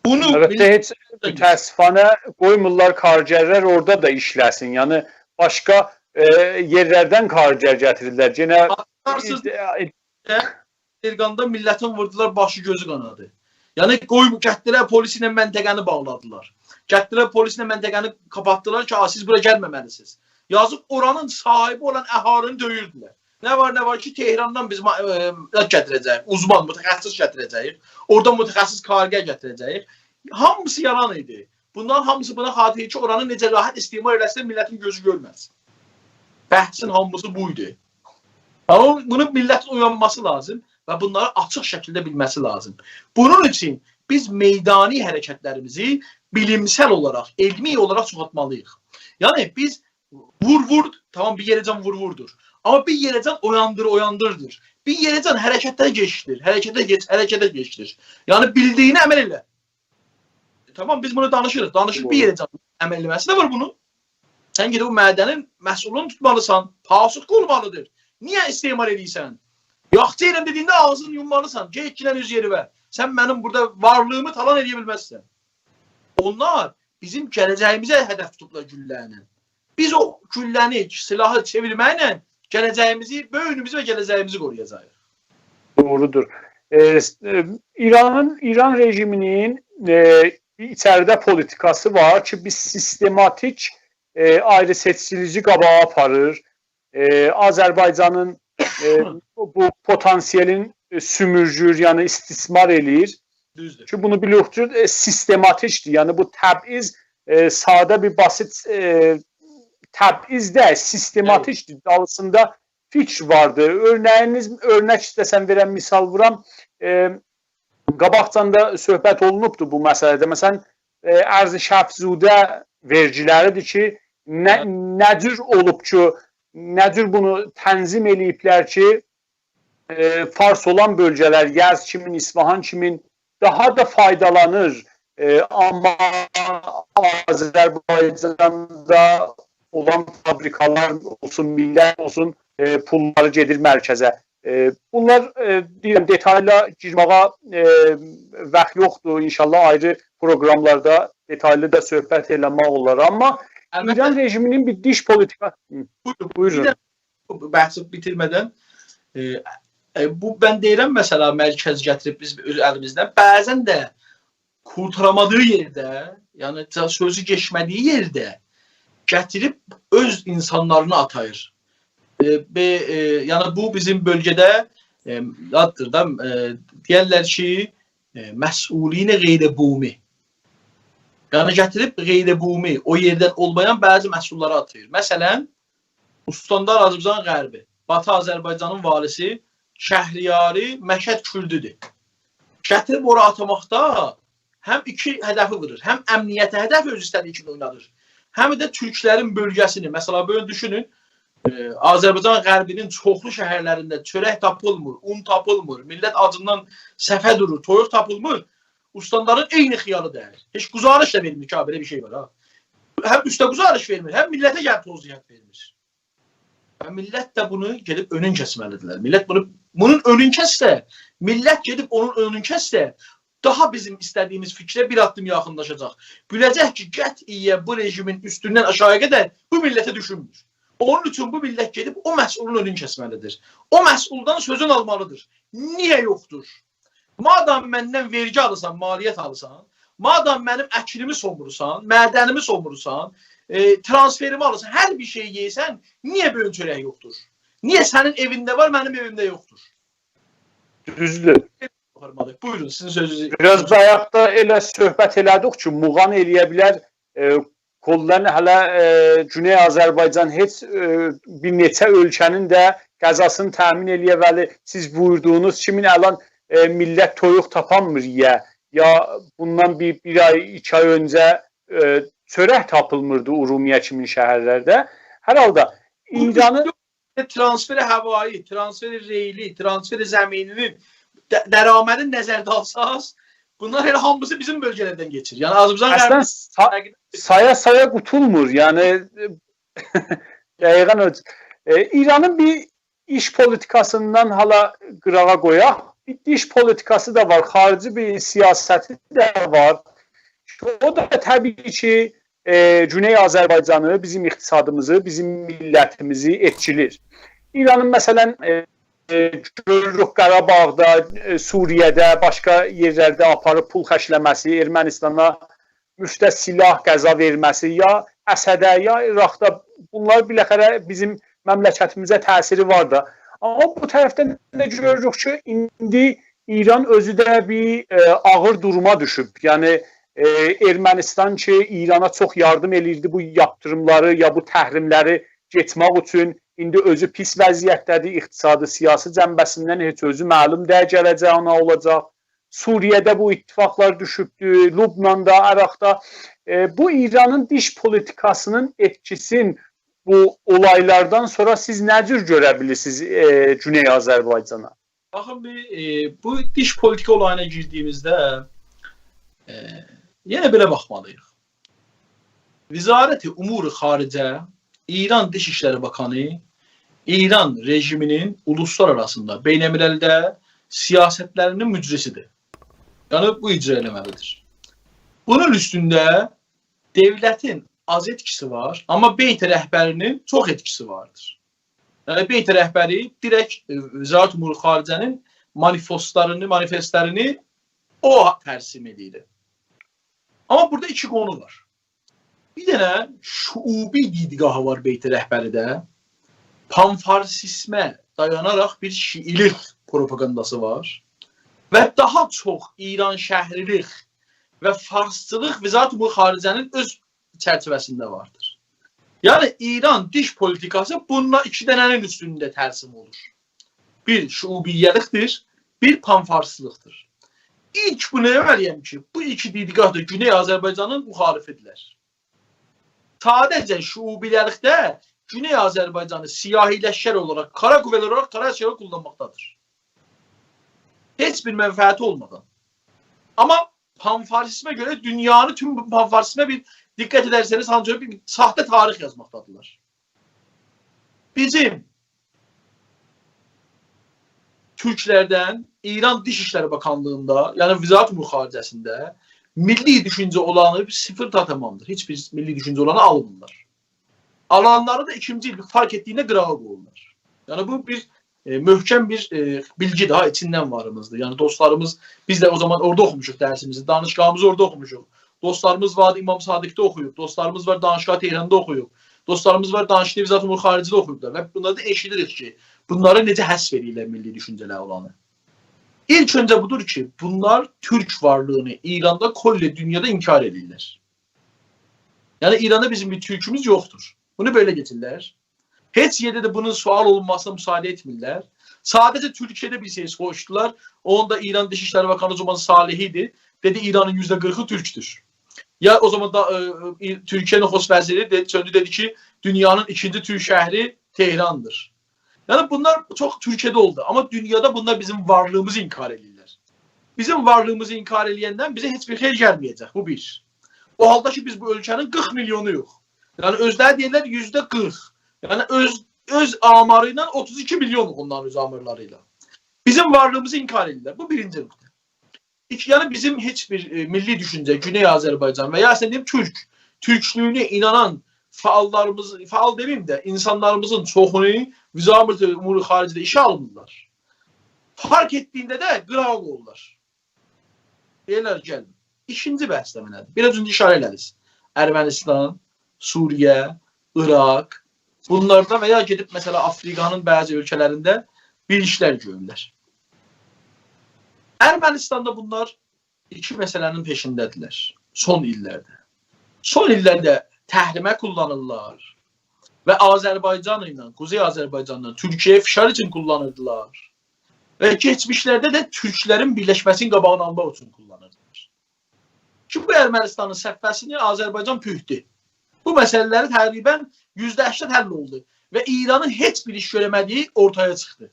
بونو البته، هئچ، متأسفانه، قویمورلار کارگرلر اورادا دا ایشله‌سین. یعنی، باشقا، ائ، یئرلردن کارگر گتیریرلر. یئنه، باخارسینیز، ائ، ائ، تهراندا میللتین ووردولار، باشی گؤزو قانادی. یعنی، قوی، گتدیلر، پلیس ایله منطقه‌نی باغلادیلار. گتدیلر، پلیس ایله منطقه‌نی قاپاتدیلار کی، «آ، سیز بورا گلمه‌مه‌لی‌سینیز.» یازیق، اورانین صاحیبی اولان اهالینی دؤیوردولر. نه وار، نه وار کی، تهراندان بیز ما-، ائ، گتیره‌جه‌ییک، اوزمان، متخصص گتیره‌جه‌ییک. اورادان متخصص کارگر گتیره‌جه‌ییک. هامیسی یالان ایدی. بونلارین هامیسی بونا خاطیر کی، اورانی نئجه راحت استثمار ائله‌سین، میللتین گؤزو گؤرمه‌سین. بحثین هامیسی بو ایدی. آمما بونو میللتین اویانماسی لازیم و بونلاری آچیق شکیلده بیلمه‌سی لازیم. بونون اوچون بیز میدانی حرکتلریمیزی بیلیمسل اولاراق، علمی اولاراق چوخالتمالی‌ییق. یعنی، بیز وور وور، تامام، بیر یئره‌جن وور ووردور. آمما بیر یئره‌جن اویاندیر، اویاندیردیر. بیر یئره‌جن حرکته کئچدیر، حرکته کئچ، حرکته کئچدیر. یعنی، بیلدیگینه عمل ائله. تامام، بیز بونو دانیشیریق. دانیشیق، بیر، دوغرو، یئره‌جن عمل ائله‌مه‌سی ده وار بونون. سن گئدیب او معدنین مسئولونو توتمالیسان، پاسخگو اولمالیدیر. نییه استثمار ائله‌ییرسن؟ یاخچی ائله‌ییرم دئدیگینده آغزینی یوممالیسان. گئت، گیلن اؤز یئریوه. سن منیم بورادا وارلیغیمی تالان ائله‌یه بیلمزسن. اونلار بیزیم گله‌جه‌ییمیزه هدف توتوبلار گولله‌ینن. بیز او گولله‌نی، سلاحی چئویرمکله گله‌جه‌ییمیزی، بویونوموزو و گله‌جه‌ییمیزی قورویاجاغیق. دوغرودور. ائ، س-، ائ، ایرانین، ایران رژیمینین، ائ، ایچریده پولیتیکاسی وار کی، بیر سیستماتیک، ائ، آیری‌سئچکیلیگی قاباغا آپاریر. ائ، آذربایجانین، ائ، بو، بو پتانسیلین، ائ، سومورگور، یعنی استثمار ائله‌ییر. دوزدور. کی، بونو بیلیریک کی، ائ، سیستماتیکدیر. یعنی بو تبعیض، ائ، ساده بیر بسیط، ائ، تبعیض دئییل، سیستماتیکدیر. بلی. دالیسیندا فیکیر واردیر. اؤرنه‌یینیز، اؤرنک ایسته‌سم وئرم، مثال وورام. ائ، قاباقجان دا صحبت اولونوبدور بو مسئله‌ده. مثلا، ائ، ارض شفزوده وئرگیلریدیر کی، نه، هه، نه جور اولوب کی، نه جور بونو تنظیم ائله‌ییبلر کی، ائ، فارس اولان بؤلگه‌لر، یزد کیمین، اصفهان کیمین داها دا فایدالانیر. ائ، آمما آذربایجاندا اولان فابریکالار اولسون، میللت اولسون، ائ، پوللاری گئدیر مرکزه. ائ، بونلار، ائ، دئییرم، دئتایلا گیرمه‌یه، ائ، واخت یوخدور. انشاءالله آیری پروگراملاردا دئتایلی دا صحبت ائله‌مک اولار. آمما البته ایران رژیمینین بیر دیش پولیتیکا-، هی، بویورون، بویورون. بیر ده بو بحثی بیتیرمه‌دن، ائ، ائ، بو من دئییرم، مثلا، مرکز گتیریب بیز اؤز الیمیزدن، بعضا ده قورتارامادیغی یئرده، یعنی تا-، سؤزو کئچمه‌دیگی یئرده گتیریب اؤز اینسانلارینی آتاییر. ائ، بئ-، ائ، یعنی بو بیزیم بؤلگه‌ده، ائ، آددیر دا، ائ، دئیرلر کی، ائ، مسئولین غیر بومی. یعنی گتیریب غیر بومی، او یئردن اولمایان بعضی مسئوللاری آتاییر. مثلا، استاندار آذربایجان غربی، باتی آذربایجانین والیسی شهریاری مشهد کوردودور. گتیریب اورا آتاماقدا هم ایکی هدفی وورور. هم امنیته هدف اؤز ایسته‌دیگی کیمی اوینادیر. هم ده تورکلرین بؤلگه‌سینی، مثلا، بویورون دوشونون، ائ، آذربایجان غربی‌نین چوخلو شهرلرینده چؤرک تاپیلمیر، اون تاپیلمیر، میللت آجیندان صفه دورور، تویوق تاپیلمیر. استاندارین عینی خیالی دئییل. هئچ گزارش دا وئرمیر کی، بئله بیر شئی وار، ها. هم اوسته گزارش وئرمیر، هم میللته گلیب توضیحات وئرمیر. و میللت ده بونو گئدیب اؤنون کسمه‌لیدیرلر. میللت بونو، بونون اؤنون کسسه، میللت گئدیب اونون اؤنون کسسه، داها بیزیم ایسته‌دیگیمیز فیکره بیر آددیم یاخینلاشاجاق. بیله‌جک کی، قطعیه بو رژیمین اوستوندن آشاغییا قدر بو میللته دوشونمور. اونون اوچون بو میللت گئدیب او مسئولون اؤنون کسمه‌لیدیر. او مسئولدان سؤزون آلمالیدیر. نییه یوخدور؟ مادام مندن وئرگی آلیرسان، مالیات آلیرسان، مادام منیم اکینیمی سومورورسان، معدنیمی سومورورسان، ائ، ترانسفریمی آلیرسان، هر بیر شئی یئییرسن، نییه بویون چؤرک یوخدور؟ نییه سنین ائوینده وار، منیم ائویمده یوخدور؟ دوزدور. بویورون، سیزین سؤزونوزو. بیر آز دا آیاقدا ائله صحبت ائله‌دیک کی، موغان ائلیه بیلر، ائ، کلاً هله، ائ، گونئی آذربایجان هئچ، ائ، بیر نئچه اؤلکه‌نین ده غذاسینی تأمین ائلیه، ولی سیز بویوردوغونوز کیمین الان، ائ، میللت تویوق تاپانمیر یئیه. یا بوندان بیر، بیر آی، ایکی آی اؤنجه، ائ، چؤرک تاپیلمیردی اورمیه کیمین شهرلرده. هر حالدا بو ایرانین ترانسفر هوایی، ترانسفر ریلی، ترانسفر زمینی‌نین د-، درآمدین نظرده آلساز، بونلار ائله هامیسی بیزیم بؤلگه‌لردن کئچیر. یعنی آذربایجان اصلاً غربی سا-، سایا-سایا قوتولمور. یعنی، ائ، دقیقاً او. ائ، ایرانین بیر ایچ پولیتیکاسیندان حالا قیراغا قویاق. بیر دیش پولیتیکاسی دا وار، خاریجی بیر سیاستی ده وار. او دا طبیعی کی، ائ، گونئی آذربایجانی، بیزیم اقتصادیمیزی، بیزیم میللتیمیزی ائتکیلیر. ایرانین، مثلاً، ائ، ائ، گؤروروک قاراباغدا، ائ، سوریه‌ده، باشقا یئرلرده آپاریب پول خرجله‌مه‌سی، ارمنستانا مفته سلاح، غذا وئرمه‌سی، یا اسده، یا عراقدا، بونلار بالاخره بیزیم مملکتیمیزه تأثیری وار دا. آمما بو طرفدن ده گؤروروک کی، ایندی ایران اؤزو ده بیر، ائ، آغیر دوروما دوشوب. یعنی، ائ، ارمنستان کی، ایرانا چوخ یاردیم ائله‌ییردی بو یاپتیریملاری، یا بو تحریملری کئچمک اوچون، ایندی اؤزو پیس وضعیتده‌دیر، اقتصادی، سیاسی جنبه‌سیندن هئچ اؤزو معلوم دئییل گله‌جه‌یی نه اولاجاق. سوریه‌ده بو اتفاقلار دوشوبدو، لبناندا، عراقدا. ائ، بو ایرانین دیش پولیتیکاسی‌نین ائتکیسین بو اولایلاردان سونرا سیز نه جور گؤره بیلیرسینیز، ائ، گونئی آذربایجانا؟ باخین، بیر، ائ، بو دیش پولیتیکا اولایینا گیردیییمیزده، ائ، یئنه بئله باخمالی‌ییق. وزارت امور خارجه، ایران دیش ایشلری باکانی، ایران رژیمی‌نین اولوسلار آراسیندا، بین‌المللده سیاستلری‌نین مجری‌سی‌دیر. یعنی، بو اجرا ائله‌مه‌لی‌دیر. بونون اوستونده دؤولتین آز ائتکیسی وار، آمما بیت رهبری‌نین چوخ ائتکیسی واردیر. یعنی، بیت رهبری دیرکت، ائ، وزارت امور خارجه‌نین مانیفستلرینی، مانیفستلرینی او ترسیم ائدیر. آمما بورادا ایکی قونو وار. بیر دنه شعوبی دیدگاهی وار بیت رهبری‌ده. پان‌فارسیزمه دایاناراق بیر شیعی‌لیک پروپاگانداسی وار. و داها چوخ ایرانشهری‌لیک و فارسچیلیق وزارت امور خارجه‌نین اؤز چرچیوه‌سینده واردیر. یعنی، ایران دیش پولیتیکاسی بونونلا ایکی دنه‌نین اوستونده ترسیم اولور. بیر شعوبیه‌لیکدیر، بیر پان‌فارسلیقدیر. ایلک بونو دئمه‌لی‌یم کی، بو ایکی دیدگاه دا گونئی آذربایجانین مخالفی‌دیرلر. ساده‌جه شعوبیه‌لیکده گونئی آذربایجانی سیاهی لشکر اولاراق، کارا قوه‌لر اولاراق، کارا لشکر اولاراق قوللانماقدادیر. هئچ بیر منفعتی اولمادان. آمما پان‌فارسیزمه گؤره دونیانی، توم پان‌فارسیزمه بیر دقت ائدرسنیز، آنجاق بیر ساختا تاریخ یازماقدادیرلار. بیزیم تورکلردن ایران دیش ایشلری باکانلیغیندا، یعنی وزارت امور خارجه‌سینده میللی دوشونجه اولانی صفر تا تمامدیر. هئچ بیر میللی دوشونجه اولانی آلمیرلار. آلانلاری دا ایکینجی ایل فارق ائتدیگینده قیراغا قویورلار. یعنی بو بیر، ائ، محکم بیر، ائ، بیلگی‌دیر ها، ایچیندن واریمیزدیر. یعنی دوستلاریمیز، بیز ده او زامان اورادا اوخوموشوق درسیمیزی، دانشگاهیمیزی اورادا اوخوموشوق. دوستلاریمیز واردی امام صادقده اوخویوب، دوستلاریمیز وار دانشگاه تهراندا اوخویوب، دوستلاریمیز وار دانشگاه وزارت امور خارجه‌ده اوخویوبلار و بونلاردا ائشیدیریک کی، بونلاری نئجه حذف ائدیرلر میللی دوشونجه‌لری اولانی. ایلک اؤنجه بودور کی، بونلار تورک وارلیغینی ایراندا، کل دونیادا انکار ائدیرلر. یعنی ایراندا بیزیم بیر تورکوموز یوخدور. بونو بئله گئچیرلر. هئچ یئرده ده بونون سؤال اولونماسینا مساعده ائتمیرلر. ساده‌جه تورکیه‌ده بیر شئی سوروشدولار. اونو دا ایران دیش ایشلری باکانی او زامان صالحی ایدی. دئدی، ایرانین یوزده قیرخی تورکدور. یا او زامان دا، ائ، ائ، تورکیه نخست وزیری دئدی، چؤندو دئدی کی، دونیانین ایکینجی تورک شهری تهراندیر. یعنی بونلار چوخ تورکیه‌ده اولدو. آمما دونیادا بونلار بیزیم وارلیغیمیزی انکار ائدیرلر. بیزیم وارلیغیمیزی انکار ائله‌یندن بیزه هئچ بیر خیر گلمه‌یه‌جک. بو بیر. او حالدا کی، بیز بو اؤلکه‌نین قیرخ میلیونویوق. یعنی اؤزلری دئییرلر یوزده قیرخ. یعنی اؤز، اؤز آماری ایله اوتوز ایکی میلیونوق اونلارین اؤز آمارلاری ایله. بیزیم وارلیغیمیزی انکار ائدیرلر. بو بیرینجی نقطه. ایکی، یعنی بیزیم هئچ بیر، ائ، میللی دوشونجه، گونئی آذربایجان و یا سن دئییم تورک، تورکلویونه اینانان فعاللاریمیز، فعال دئمه‌ییم ده، اینسانلاریمیزین چوخونو وزارت امور خارجه‌ده ایشه آلمیرلار. فارق ائتدیگینده ده قیراغا قویورلار. دئییرلر، گلین. ایکینجی بحث ده نه‌دیر؟ بیر آز اؤنجه ایشاره ائله‌دینیز. ارمنستان، سوریه، عراق، بونلاردا و یا گئدیب، مثلا، آفریقانین بعضی اؤلکه‌لرینده بیر ایشلر گؤرورلر. ارمنستاندا بونلار ایکی مسئله‌نین پئشینده‌دیرلر سون ایللرده. سون ایللرده تحریمه قوللانیرلار و آذربایجان ایله، قوزئی آذربایجانلا تورکیه‌یه فشار اوچون قوللانیردیلار. و کئچمیشلرده ده تورکلرین بیرلشمه‌سینین قاباغینی آلماق اوچون قوللانیردیلار. کی، بو ارمنستانین صفحه‌سینی آذربایجان پوکدو. بو مسئله‌لری تقریباً یوزده هشتاد حل اولدو و ایرانین هئچ بیر ایش گؤره‌مه‌دیگی اورتایا چیخدی.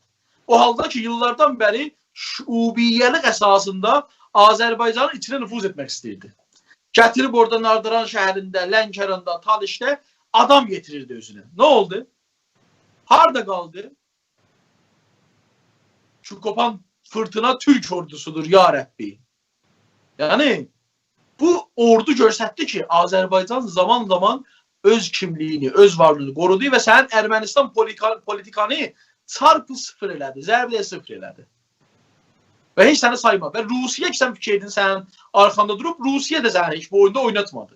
او حالدا کی، ایللاردان بری شعوبیه‌لیک اساسیندا آذربایجانین ایچینه نفوذ ائتمک ایسته‌ییردی. گتیریب اورادا نارداران شهرینده، لنکراندا، تالشده آدام یئتیریردی اؤزونه. نه اولدو؟ هاردا قالدی؟ شو قوپان فیرتینا تورک اوردوسودور، یا ربی. یعنی، بو اوردو گؤستردی کی، آذربایجان زامان-زامان اؤز کیملیگینی، اؤز وارلیغینی قورودو و سنین ارمنستان پولیکا-، پولیتیکانی چارپی صفر ائله‌دی، ضربه صفر ائله‌دی. و هئچ سنی سایمادی. و روسیه کی، سن فیکیر ائدین، سنین آرخاندا دوروب، روسیه ده سنی هئچ بو اویوندا اویناتمادی.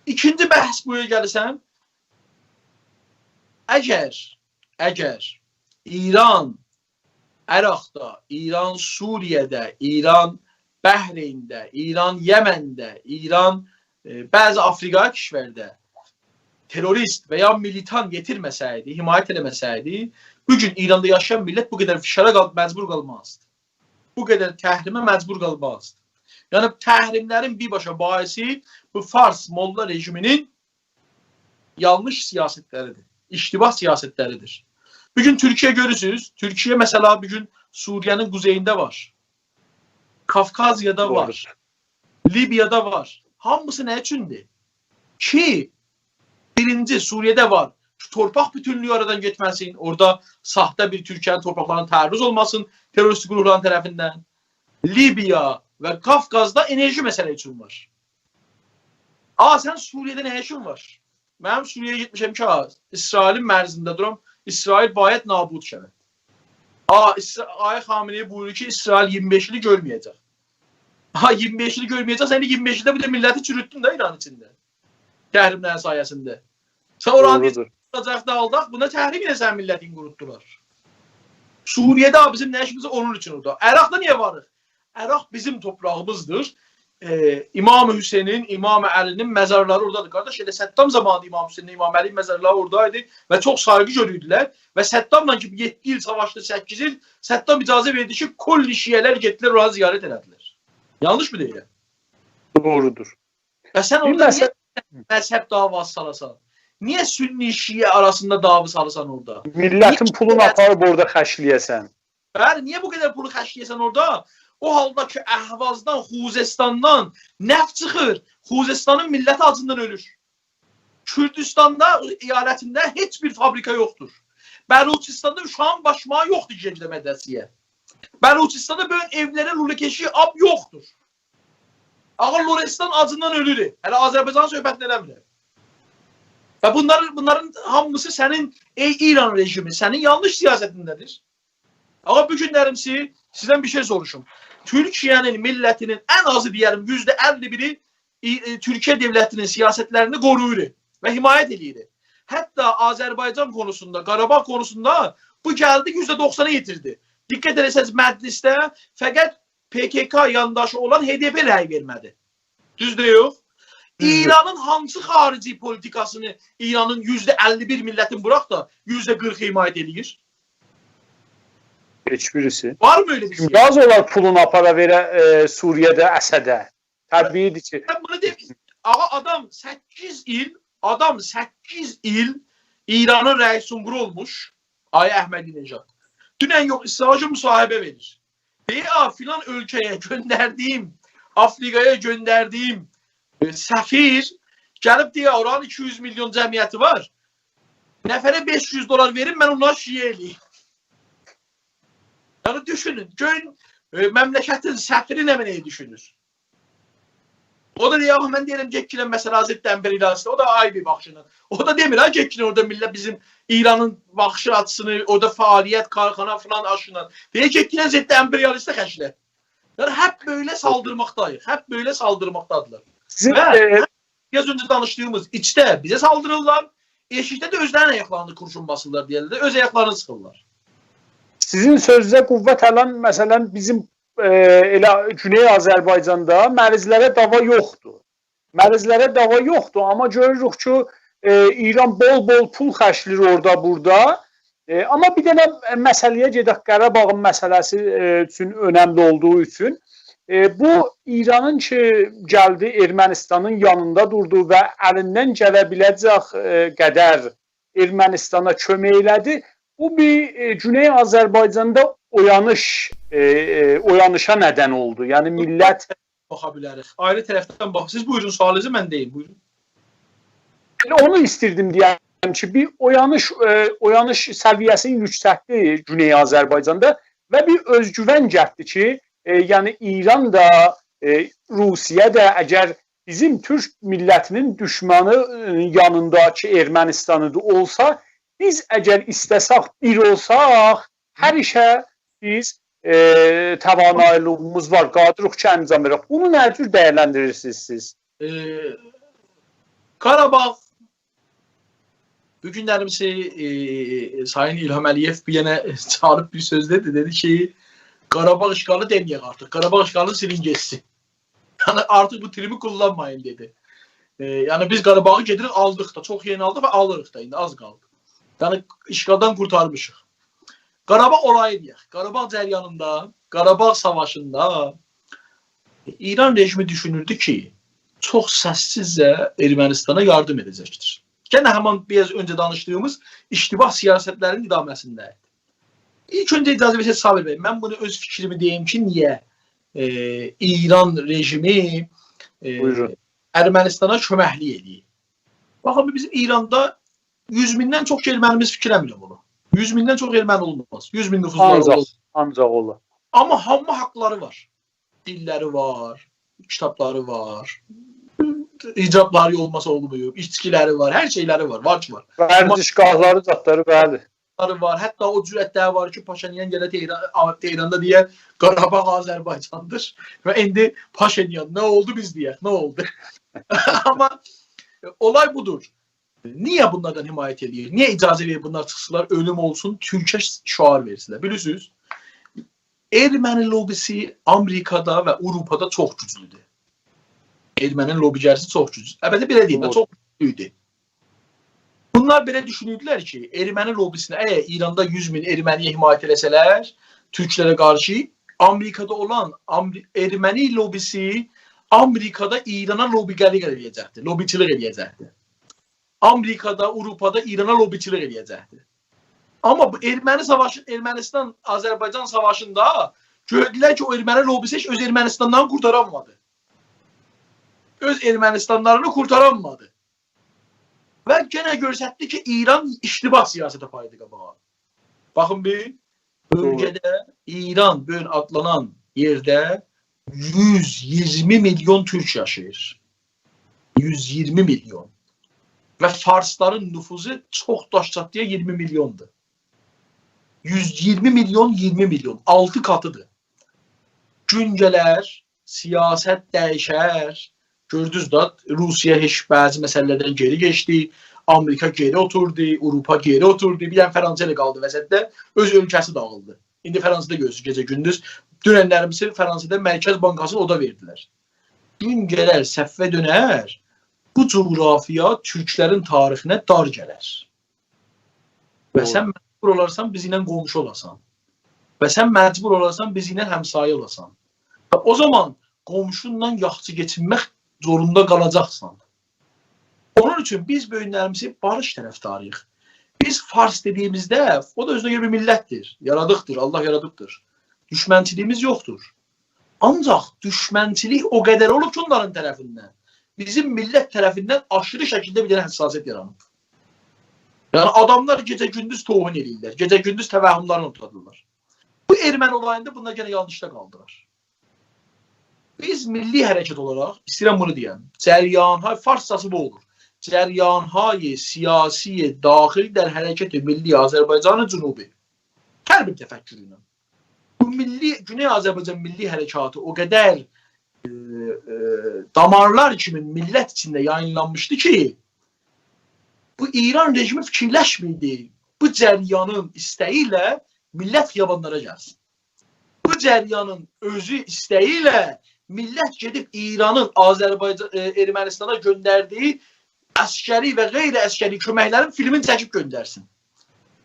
ایکینجی بحث بویا گلیرسن، اگر، اگر ایران عراقدا، ایران سوریه‌ده، ایران بحرینده، ایران یمنده، ایران، ائ، بعضی آفریقا کشورده تروریست و یا میلیتان یئتیرمه‌سه‌یدی، حمایت ائله‌مه‌سه‌یدی، بو گون ایراندا یاشایان میللت بو قدر فشارا قال-، مجبور قالمازدی. بو قدر تحریمه مجبور قالمازدی. یعنی، تحریملرین بیرباشا باعثی بو فارس موللا رژیمینین یانلیش سیاستلریدیر، اشتباه سیاستلریدیر. بو گون تورکیه گؤرورسونوز، تورکیه، مثلا، بو گون سوریه‌نین قوزئیینده وار. کافکازیادا وار. دوغرودور. لیبیادا وار. هامیسی نه اوچوندور؟ کی، بیرینجی، سوریه‌ده وار. تورپاق بوتونلویو آرادان گئتمه‌سین، اورادا ساختا بیر تورکیه‌نین تورپاقلارینا تعرض اولماسین تروریست قوروملارین طرفیندن. لیبیا و قافقازدا انرژی مسئله اوچون وار. آ، سن سوریه‌ده نه ایشین وار؟ منیم سوریه‌یه گئتمیشم کی، آ، اسرائیلین مرزینده دورام، اسرائیل باید نابود شود. آ، اسرا-، آقای خامنه‌ای بویورور کی، اسرائیل ایگیرمی بئش ایلی گؤرمه‌یه‌جک. ها، ایگیرمی بئش ایلی گؤرمه‌یه‌جک، سن ایگیرمی بئش ایلده بیر ده میللتی چوروتدون ده ایران ایچینده. تحریملرین سایه‌سینده. سن اورانی دوغرودور. توتاجاق، داغیداجاق، بونا تحریم ائله سن میللتین قوروتدولار. سوریه‌ده بیزیم نه ایشیمیز اونون اوچون اورادا؟ عراقدا نییه واریق؟ عراق بیزیم تورپاغیمیزدیر. ائ، امام حسینین، امام علی‌نین مزارلاری اورادادیر. قارداش، ائله صدام زامانیندا امام حسینین، امام علی‌نین مزارلاری اورادایدی و چوخ سایغی گؤروردولر. و صداملا کی، یئددی ایل ساواشدی، سککیز ایل، صدام اجازه وئردی کی، کل شیعه‌لر گئتدیلر، اورانی زیارت ائله‌دیلر. یانلیشمی دئییرم؟ دوغرودور. و سن بیر اورادا نییه مسئله مذهب دعواسی سالاسان؟ نییه سنی شیعه آراسیندا دعوا سالیسان اورادا؟ میللتین نییه پولونو شیعه آپاریب اورادا خرجله‌یه‌سن؟ بلی، نییه بو قدر پولو خرجله‌یه‌سن اورادا؟ او حالدا کی، اهوازدان، خوزستاندان نفت چیخیر، خوزستانین میللتی آجیندان اؤلور. کوردوستاندا، ایالتینده هئچ بیر فابریکا یوخدور. بلوچستاندا اوشاغین باشماغی یوخدور کی، گئده مدرسه‌یه. بلوچستاندا بویون ائولرین لوله کشیگی آب یوخدور. آقا، لرستان آجیندان اؤلور. هله آذربایجانی صحبت ائله‌میرم. و بونلارین، بونلارین هامیسی سنین، ای ایران رژیمی، سنین یانلیش سیاستینده‌دیر. آقا، بو گونلریمسی سیزدن بیر شئی سوروشوم. تورکیه‌نین میللتینین ان آزی، دئیه‌رم، یوزده اللی بیری ای-، ای، تورکیه دؤولتینین سیاستلرینی قورویور و حمایت ائله‌ییر. حتی آذربایجان قونوسوندا، قاراباغ قونوسوندا بو گلدی یوزده دوخسانا یئتیردی. دقت ائله‌سز، مجلسده فقط پ ک ک یانداشی اولان ه د پ رأی وئرمه‌دی. دوزدور، یوخ؟ دوزدور. ایرانین هانسی خاریجی پولیتیکاسینی ایرانین یوزده اللی بیر، میللتین بوراخ دا، یوزده قیرخی حمایت ائله‌ییر؟ هئچ بیریسی. وارمی ائله بیر شئی؟ گاز اولار پولونو آپارا وئره، ائ، سوریه‌ده اسده. طبیعی‌دیر کی. من بونو دئ-، آقا، آدام سککیز ایل، آدام سککیز ایل ایرانین رئیس جمهورو اولموش، آقای احمدی‌نژاد. دونن یوخ، اسرائیل مصاحبه وئریر. دئییر، «آ، فلان اؤلکه‌یه گؤندردیگیم، آفریقایا گؤندردیگیم، ائ، سفیر گلیب دئییر، اورانین ایکی یوز میلیون جمعیتی وار. نفره بئش یوز دلار وئرین، من اونلاری شیعه ائله‌ییم.» یعنی، دوشونون، گؤرون، ائ، مملکتین سفیری نمنه‌یی دوشونور. او دا دئییر، «آخی من دئییرم، گئتگینن، مثلا، ضد امپریالیست.» او دا آیری بیر باخیشینان. او دا دئمیر، ها، گئتگینن اورادا میللت بیزیم ایرانین باخیش آچیسینی، اورادا فعالیت، کارخانا فلان آچیسینان. دئییر، گئتگینن ضد امپریالیسته خرجله. یعنی، هپ بئله سالدیرماقداییق، هپ بئله سالدیرماقدادیرلار. سیزین، و ائ، بیر آز اؤنجه دانیشدیغیمیز، ایچده بیزه سالدیریرلار، ائشیکده ده اؤزلرینین آیاقلارینی قورشونلاسینلار دئیه‌لر ده، اؤز آیاقلارینی سیخیرلار. سیزین سؤزونوزه قوت آلان، مثلا، بیزیم، ائ، ائله گونئی آذربایجاندا مریضلره داوا یوخدور. مریضلره داوا یوخدور، آمما گؤروروک کی، ائ، ایران بول-بول پول خرجله‌ییر اورادا، بورادا. ائ، آمما بیر دنه مسئله‌یه گئدک، قاراباغین مسئله‌سی، ائ، اوچون اؤنملی اولدوغو اوچون. ائ، بو ایرانین کی، گلدی ارمنستانین یانیندا دوردو و الیندن گله بیله‌جک، ائ، قدر ارمنستانا کؤمک ائله‌دی. بو بیر، ائ، گونئی آذربایجاندا اویانیش، ائ، ائ، اویانیشا ندن اولدو. یعنی میللت باخا بیلریک. آیری طرفدن باخ. سیز بویورون، سؤالینیزی من دئییم، بویورون. ائله اونو ایستیردیم دئیم کی، بیر اویانیش، ائ، اویانیش سویه‌سینی یوکسلتدی گونئی آذربایجاندا و بیر اؤزگوون گتدی کی، ائ، یعنی ایران دا، ائ، روسیه ده اگر بیزیم تورک میللتینین دوشمانی، ائ، یانینداکی ارمنستانی‌دیر اولسا، بیز اگر ایسته‌سک بیر اولساق، هر ایشه بیز، ائ، توانایی‌لیغیمیز وار، قادیریق کی، انجام وئرک. بونو نه جور دیرلندیریرسینیز سیز؟ ائ، قاراباغ، بو گونلریمیزی، ائ، سایین الهام علی‌یئو بیر دنه چاغیریب بیر سؤز دئدی، دئدی کی، قاراباغ اشغالی دئمه‌یک آرتیق، قاراباغ اشغالی سیلین گئتسین. یعنی، آرتیق بو تریمی قوللانمایین، دئدی. ائ، یعنی، بیز قاراباغی گئدیریک، آلدیق دا، چوخ یئرینی آلدیق و آلیریق دا، ایندی آز قالدی. یعنی، اشغالدان قورتارمیشیق. قاراباغ اولایی دئیک، قاراباغ جریانیندا، قاراباغ ساواشیندا ایران رژیمی دوشونوردو کی، چوخ سس‌سیزجه ارمنستانا یاردیم ائده‌جکدیر. یئنه همان بیر آز اؤنجه دانیشدیغیمیز اشتباه سیاستلرین ادامه‌سینده. ایلک اؤنجه اجازه وئرسز، صابر بی، من بونو اؤز فیکریمی دئییم کی، نییه، ائ، ایران رژیمی، ائ، بویورون. ارمنستانا کؤمکلیک ائدیر. باخین، بیزیم ایراندا یوز میندن چوخ ارمنیمیز، فیکر ائله‌میرم اونو. یوز میندن چوخ ارمنی اولماز. یوز مین نفوسلاری اولار. آنجاق، آنجاق اولار. آمما هامی حاقلاری وار. دیللری وار، کیتابلاری وار، حجابلاری اولماسا اولمویور، ایچکیلری وار، هر شئیلری وار، وار کی وار. آمما ورزشگاهلاری، زادلاری، بلی. وار. حتی او جرأتلری وار کی، پاشینیان گله تهران، آ، تهراندا دئیه، «قاراباغ آذربایجاندیر.» و ایندی پاشینیان، «نه اولدو، بیز دئیک، نه اولدو؟» آمما اولای بودور. نییه بونلاردان حمایت ائله‌ییر؟ نییه اجازه وئریر بونلار چیخسینلار، «اؤلوم اولسون تورکه» شعار وئرسینلر؟ بیلیرسینیز، ارمنی لوبیسی آمریکادا و آوروپادا چوخ گوجلودور. ارمنی لوبیگرسی چوخ گوجلودور. البته، بئله دئییم ده، دوغرو. چوخ گوجلودور. بونلار بئله دوشونوردولر کی، ارمنی لوبیسینه، اگر ایراندا یوز مین ارمنی‌یه حمایت ائله‌سه‌لر، تورکلره قارشی، آمریکادا اولان آمری-، ارمنی لوبیسی آمریکادا ایرانا لوبیگرلیک ائله‌یه‌جکدیر، لوبیچیلیک ائله‌یه‌جکدیر. آمریکادا، آوروپادا ایرانا لوبیچیلیک ائله‌یه‌جکدیر. آمما بو ارمنی ساواشی، ارمنستان، آذربایجان ساواشیندا گؤردولر کی، او ارمنی لوبیسی هئچ اؤز ارمنستانلارینی قورتارانمادی. اؤز ارمنستانلارینی قورتارانمادی. و یئنه گؤستردی کی، ایران اشتباه سیاست آپاریردی قاباغا. باخین بیر، دوغرو. بؤلگه‌ده ایران بؤیون آدلانان یئرده یوز اییرمی میلیون تورک یاشاییر. یوز اییرمی میلیون. و فارسلارین نفوسو چوخ داش چاتدییا اییرمی میلیوندور. یوز اییرمی میلیون، اییرمی میلیون، آلتی قاتیدیر. گون گلر، سیاست دییشر. گؤردونوز ده، روسیه هئچ بعضی مسئله‌لردن گئری کئچدی، آمریکا گئری اوتوردو، آوروپا گئری اوتوردو، بیر دنه فرانسه ائله قالدی وسطده، اؤز اؤلکه‌سی داغیلدی. ایندی فرانسادا گؤرورسونوز گئجه-گوندوز. دوننلریمیزی فرانسادا مرکز بانکاسینی اودا وئردیلر. گون گلر، صفحه دؤنر، بو جغرافیا تورکلرین تاریخینه دار گلر. و دوغرو. سن مجبور اولارسان بیزیمله قونشو اولاسان. و سن مجبور اولارسان بیزیمله همسایه اولاسان. و او زامان قونشونلا یاخشی کئچینمک زوروندا قالاجاقسان. اونون اوچون بیز بؤیوکلریمیزی باریش طرفداری‌ییق. بیز فارس دئدیییمیزده، او دا اؤزونه گؤره بیر میللتدیر، یارادیقدیر، الله یارادیبدیر. دوشمنچیلیییمیز یوخدور. آنجاق دوشمنچیلیک او قدر اولوب کی، اونلارین طرفیندن، بیزیم میللت طرفیندن آشیری شکیلده بیر دنه حساسیت یارانیب. یعنی، آداملار گئجه-گوندوز توهین ائله‌ییرلر، گئجه-گوندوز توهملرینی اوتادیرلار. بو ارمنی اولاییندا بونلار یئنه یانلیشدا قالدیلار. بیز میللی حرکت اولاراق، ایسته‌ییرم بونو دئیم، جریان‌های، فارسجاسی بو اولور، «جریان‌های سیاسی داخل در حرکت ملی آذربایجان جنوبی». هر بیر تفکر ایله. بو میللی، گونئی آذربایجان میللی حرکاتی او قدر، ائ، ائ، دامارلار کیمی میللت ایچینده یایینلانمیشدی کی، بو ایران رژیمی فیکیرلشمیردی بو جریانین ایسته‌یی ایله میللت خیابانلارا گلسین. بو جریانین اؤزو ایسته‌یی ایله میللت گئدیب ایرانین آذربایجان، ائ، ارمنستانا گؤندردییی عسکری و غیر عسکری کؤمکلرین فیلمینی چکیب گؤندرسین.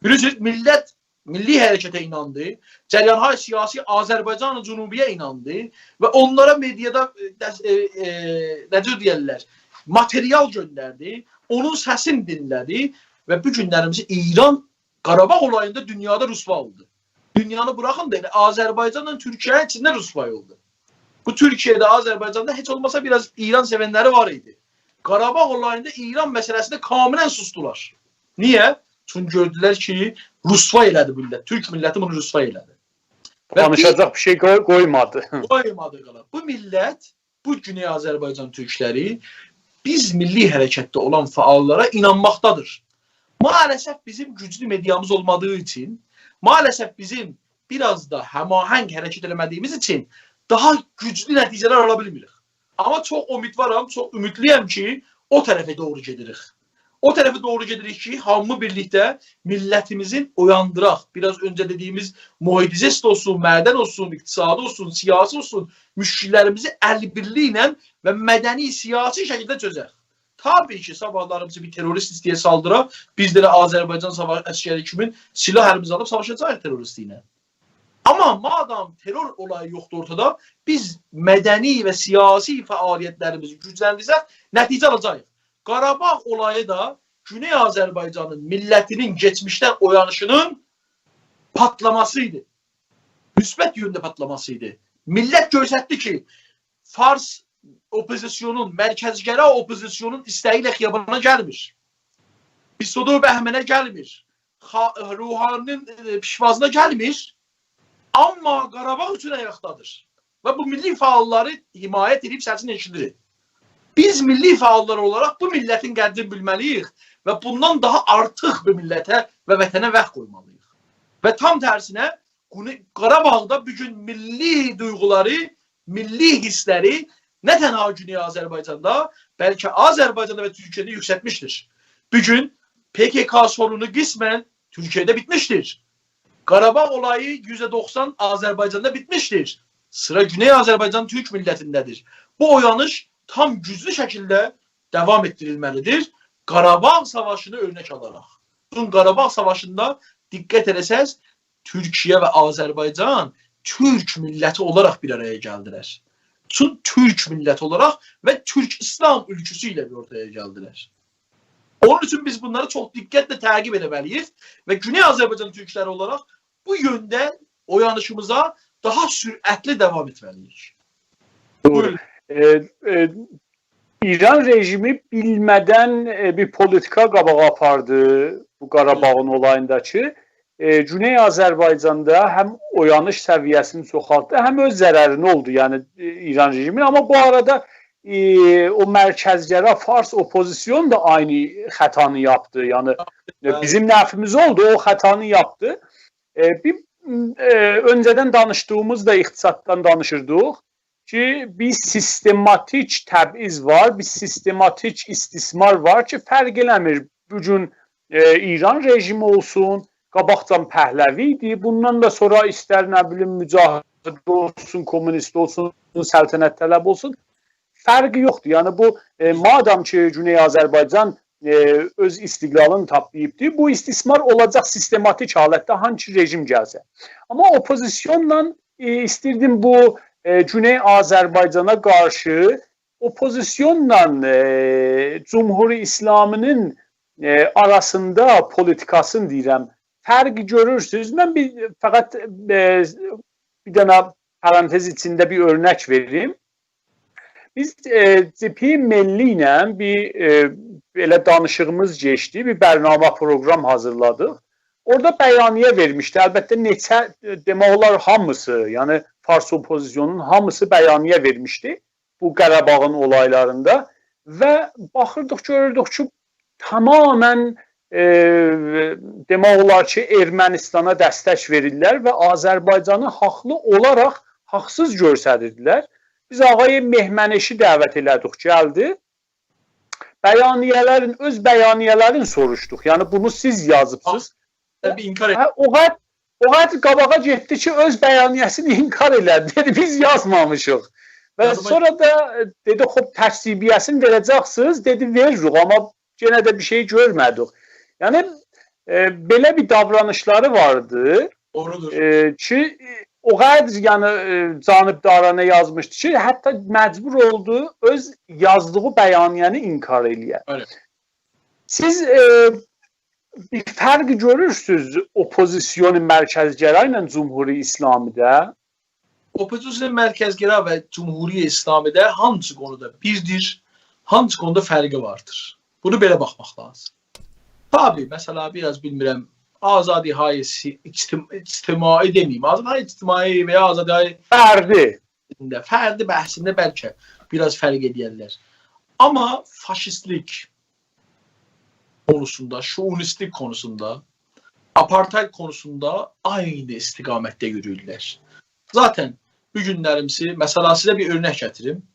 بیلیرسینیز، میللت میللی حرکته ایناندی، «جریان‌های سیاسی آذربایجان جنوبی»یه ایناندی و اونلارا مئدیادا، ائ، دس-، ائ، ائ، نه جور دئیرلر، ماتریال گؤندردی، اونون سسینی دینله‌دی و بو گونلریمیزی ایران قاراباغ اولاییندا دونیادا رسوا اولدو. دونیانی بوراخین دا، ائله آذربایجانلا تورکیه ایچینده رسوا اولدو. بو تورکیه‌ده، آذربایجاندا هئچ اولماسا بیر آز ایران سئونلری وار ایدی. قاراباغ اولاییندا ایران مسئله‌سینده کاملاً سوسدولار. نییه؟ چونکی گؤردولر کی، رسوا ائله‌دی میللت. تورک میللتی بونو رسوا ائله‌دی. و بیز دانیشاجاق بیر شئی قوی-، قویمادی. قویمادی قالا. بو میللت، بو گونئی آذربایجان تورکلری بیز میللی حرکتده اولان فعاللارا اینانماقدادیر. مع‌الاسف بیزیم گوجلو مئدیامیز اولمادیغی اوچون، مع‌الاسف بیزیم بیر آز دا هماهنگ حرکت ائله‌مه‌دیییمیز اوچون داها گوجلو نتیجه‌لر آلا بیلمیریک. آمما چوخ امیدوارام، چوخ امیدلی‌یم کی، او طرفه دوغرو گئدیریک. او طرفه دوغرو گئدیریک کی، هامی بیرلیکده میللتیمیزین اویاندیراق. بیر آز اؤنجه دئدیییمیز محیط زیست اولسون، معدن اولسون، اقتصادی اولسون، سیاسی اولسون، مشکل‌لریمیزی ال بیرلیگی ایله و مدنی، سیاسی شکیلده چؤزک. طبیعی کی، صاباحلاری بیزی بیر تروریست ایسته‌یه سالدیرا، بیز ده ائله آذربایجان ساواش عسگری کیمی سلاح الیمیزه آلیب ساواشاجاغیق تروریست ایله. آمما مادام ترور اولایی یوخدور اورتادا، بیز مدنی و سیاسی فعالیت‌لریمیزی گوجلندیرسک، نتیجه آلاجاغیق. قاراباغ اولایی دا گونئی آذربایجانین میللتی‌نین کئچمیشدن اویانیشی‌نین پاتلاماسی ایدی. مثبت یؤنده پاتلاماسی ایدی. میللت گؤستردی کی، فارس اوپوزیسیونون، مرکزگرا اوپوزیسیونون ایسته‌یی ایله خیابانا گلمیر. بیسودا و بهمنه گلمیر. خا-، روحانی‌نین، ائ، پیشوازینا گلمیر. آمما قاراباغ اوچون آیاقدادیر. و بو میللی فعاللاری حمایت ائدیب سسینی ائشیدیر. بیز میللی فعاللار اولاراق بو میللتین قدرینی بیلمه‌لی‌ییک و بوندان داها آرتیق بو میللته و وطنه وقت قویمالی‌ییق. و تام ترسینه، گونئی-، قاراباغدا بو گون میللی دویغولاری، میللی حیسلری نه تنها گونئی آذربایجاندا، بلکه آذربایجاندا و تورکیه‌ده یوکسلتمیشدیر. بو گون پ ک ک سورونو قسماً تورکیه‌ده بیتمیشدیر. قاراباغ اولایی یوزده دوخسان آذربایجاندا بیتمیشدیر. سیرا گونئی آذربایجان تورک میللتینده‌دیر. بو اویانیش تام گوجلو شکیلده داوام ائتدیریلمه‌لی‌دیر. قاراباغ ساواشینی اؤرنک آلاراق. چونکی قاراباغ ساواشیندا دقت ائله‌سز، تورکیه و آذربایجان تورک میللتی اولاراق بیر آرایا گلدیلر. چون تورک میللتی اولاراق و تورک ایسلام اولگوسو ایله بیر اورتایا گلدیلر. اونون اوچون بیز بونلاری چوخ دقتله تعقیب ائله‌مه‌لی‌ییک و گونئی آذربایجان تورکلری اولاراق بو یؤنده اویانیشیمیزا داها سرعتلی داوام ائتمه‌لی‌ییک. دوغرو. بویورون. ائ، ائ، ایران رژیمی بیلمه‌دن، ائ، بیر پولیتیکا قاباغا آپاردی بو قاراباغین اولایینداکی. ائ، گونئی آذربایجاندا هم اویانیش سویه‌سینی چوخالتدی، هم اؤز ضررینه اولدو، یعنی، ائ، ایران رژیمینه. آمما بو آرادا، ائ، او مرکزگرا فارس اوپوزیسیون دا عینی خطانی یاپدی. یعنی، ائ، بلی. بیزیم نفعیمیزه اولدو، او خطانی یاپدی. ائ، بیر، ائ، اؤنجه‌دن دانیشدیغیمیز دا اقتصاددان دانیشیردیق کی، بیر سیستماتیک تبعیض وار، بیر سیستماتیک استثمار وار کی، فرق ائله‌میر. بو گون، ائ، ایران رژیمی اولسون، قاباقجان پهلوی ایدی، بوندان دا سونرا ایستر، نه بیلیم، مجاهد اولسون، کمونیست اولسون، سلطنت‌طلب اولسون، فرقی یوخدور. یعنی بو، ائ، مادام کی، گونئی آذربایجان، ائ، اؤز استقلالینی تاپماییبدی، بو استثمار اولاجاق سیستماتیک حالتده، هانسی رژیم گلسه. آمما اوپوزیسیونلا، ائ، ایستیردیم بو، ائ، گونئی آذربایجانا قارشی اوپوزیسیونلا، ائ، جمهوری اسلامی‌نین، ائ، آراسیندا پولیتیکاسینی دئییرم. فرقی گؤرورسونوز؟ من بیر، فقط، ائ، بیر دنه پرانتز ایچینده بیر اؤرنک وئریم. بیز، ائ، جبهه ملی ایله بیر، ائ، بئله دانیشیغیمیز کئچدی، بیر برنامه، پروگرام حاضیرلادیق. اورادا بیانیه وئرمیشدی. البته، نئچه، ائ، دئمک اولار هامیسی، یعنی فارس اوپوزیسیونونون هامیسی بیانیه وئرمیشدی بو قاراباغین اولایلاریندا. و باخیردیق، گؤروردوک کی، تماماً، ائ، دئمک اولار کی، ارمنیستانا دستک وئریرلر و آذربایجانی حاقلی اولاراق حاقسیز گؤرسدیردیلر. بیز آقای مهمنشی دعوت ائله‌دیک، گلدی. بیانیه‌لرین، اؤز بیانیه‌لرینی سوروشدوق. یعنی، بونو سیز یازیبسینیز. طبیعی، انکار ائت- هه، او قدر، او قدر قاباغا گئتدی کی، اؤز بیانیه‌سینی انکار ائله‌دی. دئدی، «بیز یازمامیشیق.» و یادیما سونرا دا دئدی، «خوب، تکذیبیه‌سینی وئره‌جکسینیز.» دئدی، «وئریریک، آمما یئنه ده بیر شئی گؤرمه‌دیک.» یعنی، ائ، بئله بیر داورانیشلاری واردی، دوغرودور. ائ، کی، او قدر، یعنی، ائ، جانبدارانه یازمیشدی کی، حتی مجبور اولدو اؤز یازدیغی بیانیه‌نی انکار ائله‌یه. بلی. سیز، ائ، بیر فرق گؤرورسونوز اوپوزیسیون مرکزگرا ایله جمهوری اسلامی‌ده؟ اوپوزیسیون مرکزگرا و جمهوری اسلامی‌ده هانسی قونودا بیردیر، هانسی قونودا فرقی واردیر؟ بونو بئله باخماق لازیم. طبیعی، مثلا، بیر آز بیلمیرم، آزادی‌های سی-، اجتم-، اجتماعی دئمه‌ییم، آزادی‌های اجتماعی و یا آزادی‌های فردی. فردی بحثینده بلکه بیر آز فرق ائدرلر. آمما فاشیستلیک قونوسوندا، شووینیستلیک قونوسوندا، آپارتاید قونوسوندا عینی استقامتده یورویورلر. ذاتاً بو گونلریمیزی، مثلا، سیزه بیر اؤرنک گتیریم.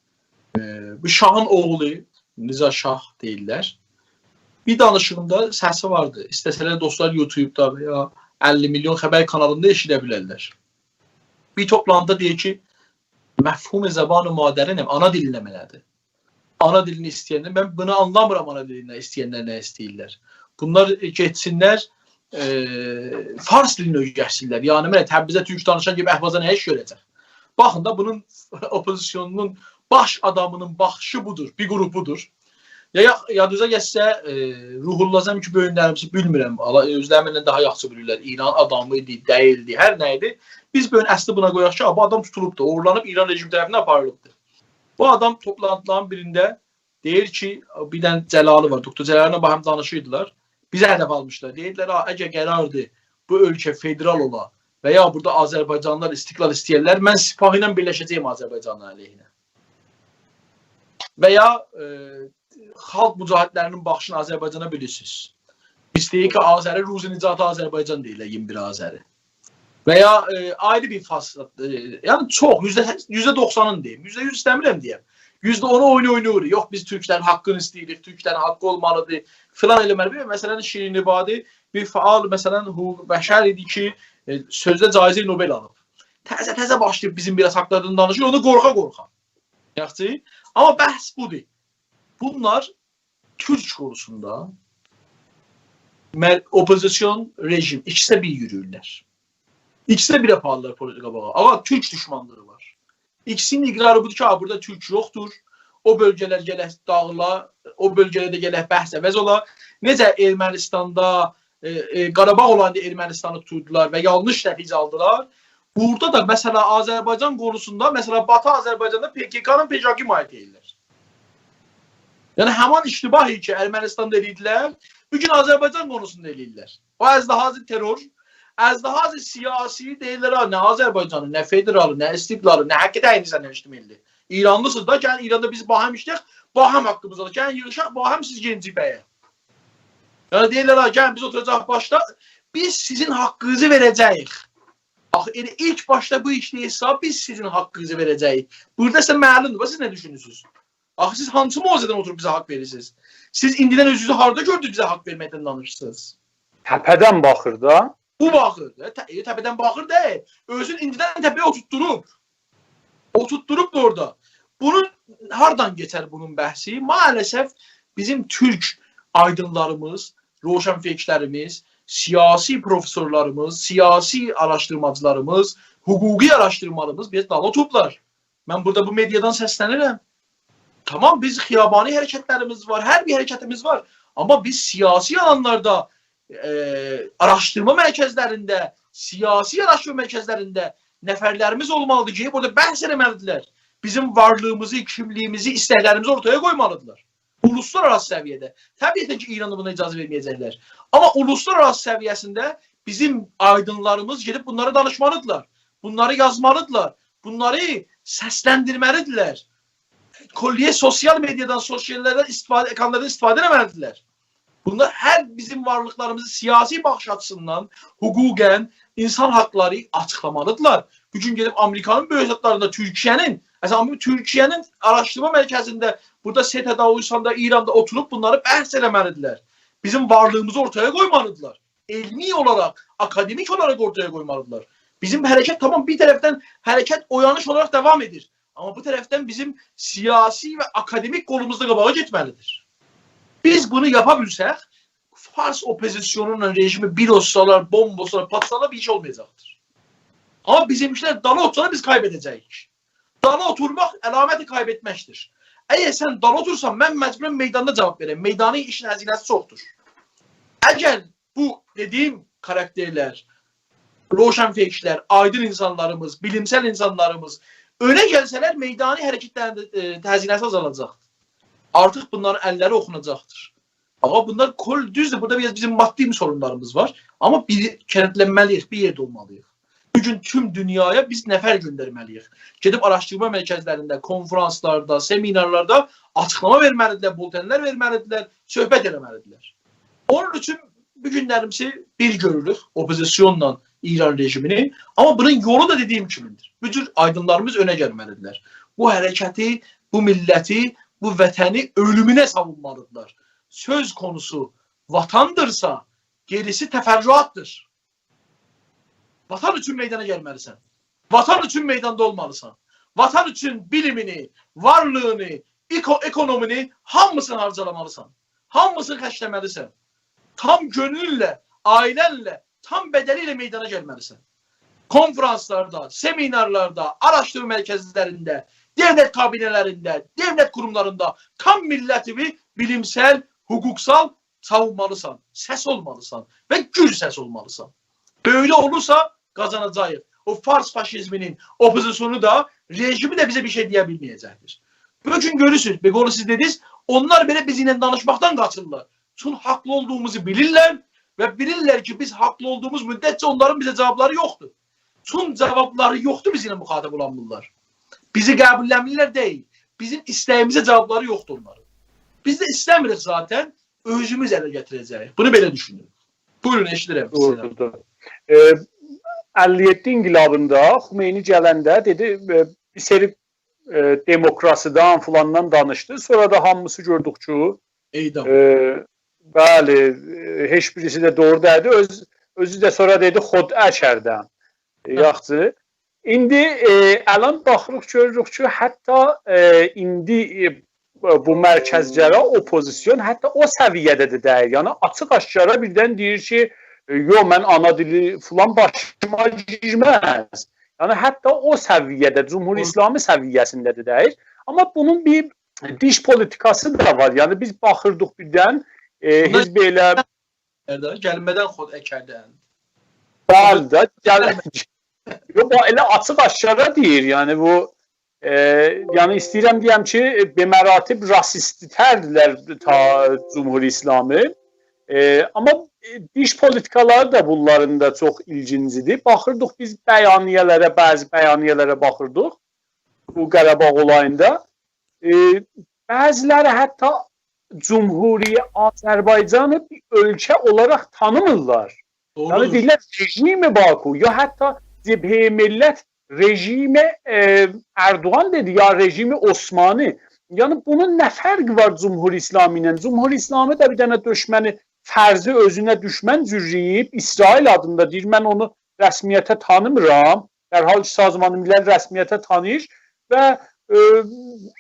ائ، بو شاهین اوغلو، رضا شاه دئییرلر. بیر دانیشیغیندا سسی واردی. ایسته‌سه‌لر دوستلار یوتیوبدا و یا اللی میلیون خبر کانالیندا ائشیده بیلرلر. بیر توپلانتیدا دئییر کی، مفهوم زبان مادرینم، آنا دیلینه نمنه‌دیر؟ آنا دیلینی ایسته‌ینده، من بونو آنلامیرام، آنا دیلینی ایسته‌ینلر نه ایسته‌ییرلر. بونلار، ائ، گئتسینلر، ائ، فارس دیلینی اؤیرشسینلر. یعنی، من تبریزه تورک دانیشان کیمی اهوازا نه ایش گؤره‌جک؟ باخین دا، بونون اوپوزیسیونونون باش آدامینین باخیشی بودور، بیر قروپودور. یا، یا، یادینیزا گلسه، ائ، روح‌الله زم کی، بؤیونلریمیزی بیلمیرم، آلا، اؤزلری مندن داها یاخشی بیلیرلر. ایران آدامی ایدی، دئییلدی، هر نه ایدی. بیز بؤیون اصلی بونا قویاق کی، بو آدام توتولوبدور، اوغورلانیب ایران رژیمی طرفیندن آپاریلیبدیر. بو آدام توپلانتیلارین بیرینده دئییر کی، بیر دنه جلالی وار، دوکتور جلالی‌له باهم دانیشیردیلار. بیزی هدف آلمیشلار. دئییردیلر، «ها، اگر قراردیر بو اؤلکه فدرال اولا و یا بورادا آذربایجانلیلار استقلال ایسته‌یرلر، من سپاه ایله بیرلشه‌جه‌یم آذربایجانین علیهینه.» و یا، ائ، خالق مجاهدلرینین باخیشینی آذربایجانا بیلیرسینیز. ایسته‌ییر کی، آذری روز نجات آذربایجان دئییرلر، ایگیرمی بیر آذری. و یا، ائ، آیری بیر فارس، ائ، یعنی چوخ، یوزده، یوزده دوخسانینی دئییم، یوزده یوز ایسته‌میرم دئیم. یوزده اونو اویناییر، اویناییر. یوخ، بیز تورکلرین حاققینی ایسته‌ییریک، تورکلرین حاققی اولمالیدیر، فلان ائله‌مه‌لی. بیر مثلا، شیرین عبادی بیر فعال، مثلا، حقوق بشر ایدی کی، ائ، سؤزده جایزه نوبل آلیب. تزه-تزه باشلاییب بیزیم بیر آز حاقلاردان دانیشیر، اونو قورخا-قورخا. یاخشی؟ آمما بحث بودور. بونلار تورک قونوسوندا مر-، اوپوزیسیون، رژیم، ایکیسی ده بیر یورویورلر. ایکیسی ده بیر آپاریرلار پولیتیکا قاباغا. آقا، تورک دوشمانلیغی وار. ایکیسی‌نین اقراری بودور کی، ها، بورادا تورک یوخدور. او بؤلگه‌لر گرک داغیلا، او بؤلگه‌لرده گرک بحث عوض اولا. نئجه ارمنیستاندا، ائ، ائ، قاراباغ اولاندا ارمنیستانی توتدولار و یانلیش نتیجه آلدیلار. بورادا دا، مثلا، آذربایجان قونوسوندا، مثلا، باتی آذربایجاندا پ ک ک‌نین پ ک ک حمایت ائدیرلر. یعنی، همان اشتباهی کی، ارمنیستاندا ائله‌ییردیلر، بو گون آذربایجان قونوسوندا ائله‌ییرلر. او از لحاظ ترور، از لحاظ سیاسی دئییرلر، «ها، نه آذربایجانی، نه فدرالی، نه استقلالی، نه حق تعیینی سن اشتمللی. ایرانلیسینیز دا، گلین ایراندا بیز باهم ایشله‌یک، باهم حاققیمیز اولور. گلین ییغیشاق، باهم سیز گلین جبهه‌یه.» یعنی دئییرلر، «ها، گلین بیز اوتوراجاق باشدا، بیز سیزین حاققینیزی وئره‌جه‌ییک.» آخی ائله ایلک باشدا بو ایش دئییلسه، «بیز سیزین حاققینیزی وئره‌جه‌ییک.» بورادا ایسه معلومدور، سیز نه دوشونورسونوز؟ آخی سیز هانسی موضعدن اوتوروب بیزه حاق وئریرسینیز؟ سیز ایندیدن اؤزونوزو هاردا گؤردونوز بیزه حاق وئرمکدن دانیشیرسینیز؟ تپه‌دن باخیر دا. بو باخیر دا، ته-، ائ، تپه‌دن باخیر دئییل. اؤزون ایندیدن تپه‌یه اوتورتدوروب. اوتورتدوروب دا اورادا. بونون هاردان کئچر بونون بحثی؟ مع‌الاسف بیزیم تورک آیدینلاریمیز، روشنفکرلریمیز، سیاسی پروفسورلاریمیز، سیاسی آراشدیرماجیلاریمیز، حقوقی آراشدیرمالیمیز بیر دالا اوتوروبلار. من بورادا بو مئدیادان سسلنیرم. تامام، بیز خیابانی حرکتلریمیز وار، هر بیر حرکتیمیز وار. آمما بیز سیاسی آلانلاردا، ائ، آراشدیرما مرکزلرینده، سیاسی آراشدیرما مرکزلرینده نفرلریمیز اولمالیدیر کی، بورادا بحث ائله‌مه‌لیدیرلر. بیزیم وارلیغیمیزی، کیملیگیمیزی، ایستکلریمیزی اورتایا قویمالیدیرلار. اولوسلارآراسی سویه‌ده. طبیعتاً کی، ایران بونا اجازه وئرمه‌یه‌جکلر. آمما اولوسلارآراسی سویه‌سینده بیزیم آیدینلاریمیز گئدیب بونلاری دانیشمالیدیرلار. بونلاری یازمالیدیرلار. بونلاری سسلندیرمه‌لیدیرلر. کلیه سوسیال مئدیادان، سوسیاللاردان استفاده، اکرانلاردان استفاده ائله‌مه‌لیدیرلر. بونلار هر بیزیم وارلیقلاریمیزی سیاسی باخیش آچیسیندان، حقوقاً، اینسان حاقلاری آچیقلامالیدیرلار. بو گون گئدیب آمریکانین بؤیوک زادلاریندا تورکیه‌نین، مثلا، بو تورکیه‌نین آراشدیرما مرکزینده، بورادا س ت د، اویساندا، ایراندا اوتوروب بونلاری بحث ائله‌مه‌لیدیرلر. بیزیم وارلیغیمیزی اورتایا قویمالیدیرلار. علمی اولاراق، آکادمیک اولاراق اورتایا قویمالیدیرلار. بیزیم حرکت، تامام، بیر طرفدن حرکت، اویانیش اولاراق داوام ائدیر. آمما بو طرفدن بیزیم سیاسی و آکادمیک قولوموز دا قاباغا گئتمه‌لیدیر. بیز بونو یاپا بیلسک، فارس اوپوزیسیونو ایله رژیمی بیر اولسالار، بومب اولسالار، پارتلاسالار، بیر ایش اولمایاجاقدیر. آمما بیزیمکیلر دالا اوتورسالار، بیز کایبئده‌جه‌ییک. دالا اوتورماق علامت کایبئتمکدیر. اگر سن دالا اوتورسان، من مجبورام میداندا جاواب وئرم. میدانین ایشین هزینه‌سی چوخدور. اگر بو دئدیگیم کاراکترلر، روشنفکرلر، آیدین اینسانلاریمیز، بیلیمسل اینسانلاریمیز اؤنه گلسه‌لر، میدانی حرکتلرین ده، ائ، هزینه‌سی آزالاجاقدیر. آرتیق بونلارین اللری اوخوناجاقدیر. آغا، بونلار کل دوزدور. بورادا بیر آز بیزیم مادی سورونلاریمیز وار. آمما بیر کنیتلنمه‌لی‌ییک، بیر یئرده اولمالی‌ییق. بو گون توم دونیایا بیز نفر گؤندرمه‌لی‌ییک. گئدیب آراشدیرما مرکزلرینده، کنفرانسلاردا، سمینارلاردا آچیقلاما وئرمه‌لی‌دیرلر، بولتنلر وئرمه‌لی‌دیرلر، صحبت ائله‌مه‌لی‌دیرلر. اونون اوچون بو گونلریمیزی بیر گؤروروک، اوپوزیسیونلا ایران رژیمینی. آمما بونون یولو دا دئدیگیم کیمیندیر. بو جور آیدینلاریمیز اؤنه گلمه‌لی‌دیرلر. بو حرکتی، بو میللتی، بو وطنی اؤلومونه ساوونمالی‌دیرلار. سؤز قونوسو وطندیرسا، گئریسی تفرعاتدیر. وطن اوچون میدانا گلمه‌لی‌سن. وطن اوچون میداندا اولمالی‌سان. وطن اوچون بیلیمینی، وارلیغینی، اکو-، اکونومینی، هامیسینی هارجالامالی‌سان. هامیسینی خرجله‌مه‌لی‌سن. تام گؤنلونله، عائله‌نله، تام بدنی ایله میدانا گلمه‌لی‌سن. کنفرانسلاردا، سمینارلاردا، آراشدیرما مرکزلرینده، دؤولت کابینه‌لرینده، دؤولت قوروملاریندا تام میللتیوی بیلیمسل، حقوقسال ساوونمالی‌سان، سس اولمالی‌سان و گوج سس اولمالی‌سان. بئله اولورسا، قازاناجاغیق. او فارس فاشیزمینین اوپوزیسیونو دا، رژیمی ده بیزه بیر شئی دئیه بیلمه‌یه‌جکدیر. بو گون گؤرورسونوز، بئله سیز دئدینیز، اونلار بئله بیزیمله دانیشماقدان قاچیرلار. چونکی حاقلی اولدوغوموزو بیلیرلر و بیلیرلر کی، بیز حاقلی اولدوغوموز مدتجه اونلارین بیزه جاوابلاری یوخدور. چون جاوابلاری یوخدور، بیزیمله مخاطب اولانمیرلار. بیزی قبولله‌میرلر دئییل. بیزیم ایسته‌ییمیزه جاوابلاری یوخدور اونلارین. بیز ده ایسته‌میریک ذاتاً، اؤزوموز اله گتیره‌جه‌ییک. بونو بئله دوشونورم. بویورون، ائشیدیرم سیزی. دوغرودور. ائ، اللی یئددی انقلابیندا خمینی گلنده دئدی، ائ، بیر سری، ائ، دموکراسیدان، فلاندان دانیشدی. سونرا دا هامیسی گؤردوک کی، اعدام. ائ، بلی، ائ، هئچ بیریسی ده دوغرو دئییلدی. اؤز، اؤزو ده سونرا دئدی، «خدعه کردم.» ائ، هه. یاخشی. ایندی، ائ، الان باخیریق، گؤروروک کی، حتی، ائ، ایندی، ائ، بو مرکزگرا اوپوزیسیون حتی او سویه‌ده ده دئییل. یعنی، آچیق آشکارا بیردن دئییر کی، ائ، «یوخ، من آنا دیلی فلان باشیما گیرمز.» یعنی، حتی او سویه‌ده، جمهوری دوغرو. اسلامی سویه‌سینده ده دئییل. آمما بونون بیر دیش پولیتیکاسی دا وار. یعنی، بیز باخیردیق بیردن، ائ، بونلار حزب ائله گلمه‌دن خدعه کردن. بلی ده، گل-، یوخ، بو ائله آچیق آشکارا دئییر، یعنی بو، ائ، یعنی ایسته‌ییرم دئیم کی، به مراتب راسیست‌تردیلر تا جمهوری اسلامی. ائ، آمما، ائ، دیش پولیتیکالاری دا بونلارین دا چوخ ایلگینجیدیر. باخیردیق بیز بیانیه‌لره، بعضی بیانیه‌لره باخیردیق بو قاراباغ اولاییندا. ائ، بعضیلری حتی جمهوری آذربایجانی بیر اؤلکه اولاراق تانیمیرلار. دوغرو. یعنی دئییرلر رژیم باکو، یا حتی جبهه ملت رژیم، ائ، اردوغان دئدی، یا رژیم عثمانی. یعنی بونون نه فرقی وار جمهوری اسلامی ایله؟ جمهوری اسلامی ده بیر دنه دشمنی فرضی اؤزونه دشمن جورله‌ییب، اسرائیل آدیندا دئییر، من اونو رسمیته تانیمیرام. در حالی کی، سازمان ملل رسمیته تانیییر و، ائ،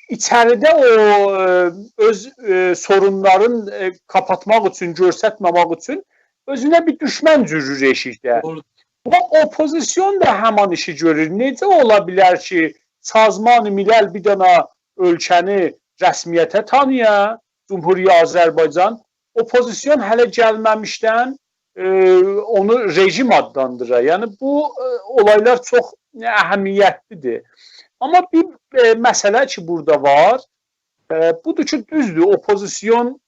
ایچریده او، ائ، اؤز، ائ، سورونلارین، ائ، قاپاتماق اوچون، گؤرستمه‌مک اوچون اؤزونه بیر دشمن جورور ائشیکده. دوغرو. بو اوپوزیسیون دا همان ایشی گؤرور. نئجه اولا بیلر کی، سازمان ملل بیر دنه اؤلکه‌نی رسمیته تانییا، جمهوری آذربایجان، اوپوزیسیون هله گلمه‌میشدن، ائ، اونو رژیم آدلاندیرا. یعنی بو، ائ، اولایلار چوخ اهمیتلی‌دیر. آمما بیر، ائ، مسئله کی، بورادا وار، ائ، بودور کی، دوزدور، اوپوزیسیون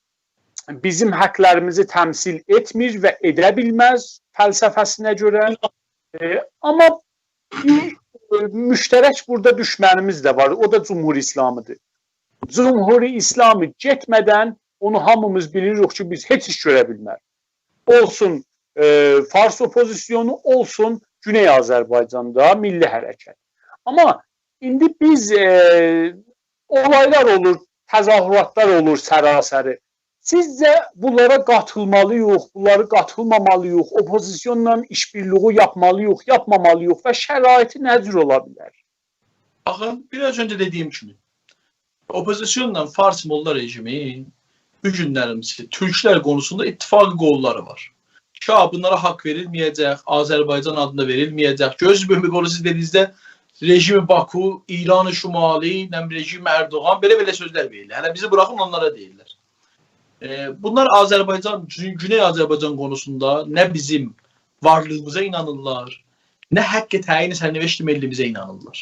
بیزیم حقلریمیزی تمثیل ائتمیر و ائده بیلمز فلسفه‌سینه گؤره. ائ، آمما بیر، ائ، مشترک بورادا دشمنیمیز ده وار، او دا جمهوری اسلامی‌دیر. جمهوری اسلامی گئتمه‌دن اونو هامیمیز بیلیریک کی، بیز هئچ ایش گؤره بیلمریک. اولسون، ائ، فارس اوپوزیسیونو، اولسون گونئی آذربایجاندا میللی حرکت. آمما ایندی بیز، ائ، اولایلار اولور، تظاهراتلار اولور سراسری. سیزجه بونلارا قاتیلمالی‌ییق، بونلاری قاتیلمامالی‌ییق، اوپوزیسیونلا ایش‌بیرلیگی یاپمالی‌ییق، یاپمامالی‌ییق و شرایطی نه جور اولا بیلر؟ باخین، بیر آز اؤنجه دئدیگیم کیمی، اوپوزیسیونلا فارس موللا رژیمی بو گونلریمیزده تورکلر قونوسوندا اتفاق قوللاری وار. شاه بونلارا حق وئریلمه‌یه‌جک، آذربایجان آدیندا وئریلمه‌یه‌جک. گؤزونوز بؤیوک اولور، سیز دئدیگینیزده رژیم باکو، ایران شمالی، نه بیلیم، رژیم اردوغان، بئله-بئله سؤزلر وئریرلر. هله بیزی بوراخین، اونلارا دئییرلر. ائ، بونلار آذربایجان، گو-، گونئی آذربایجان قونوسوندا نه بیزیم وارلیغیمیزا اینانیرلار، نه حق تعیین سرنوشت ملی‌میزه اینانیرلار.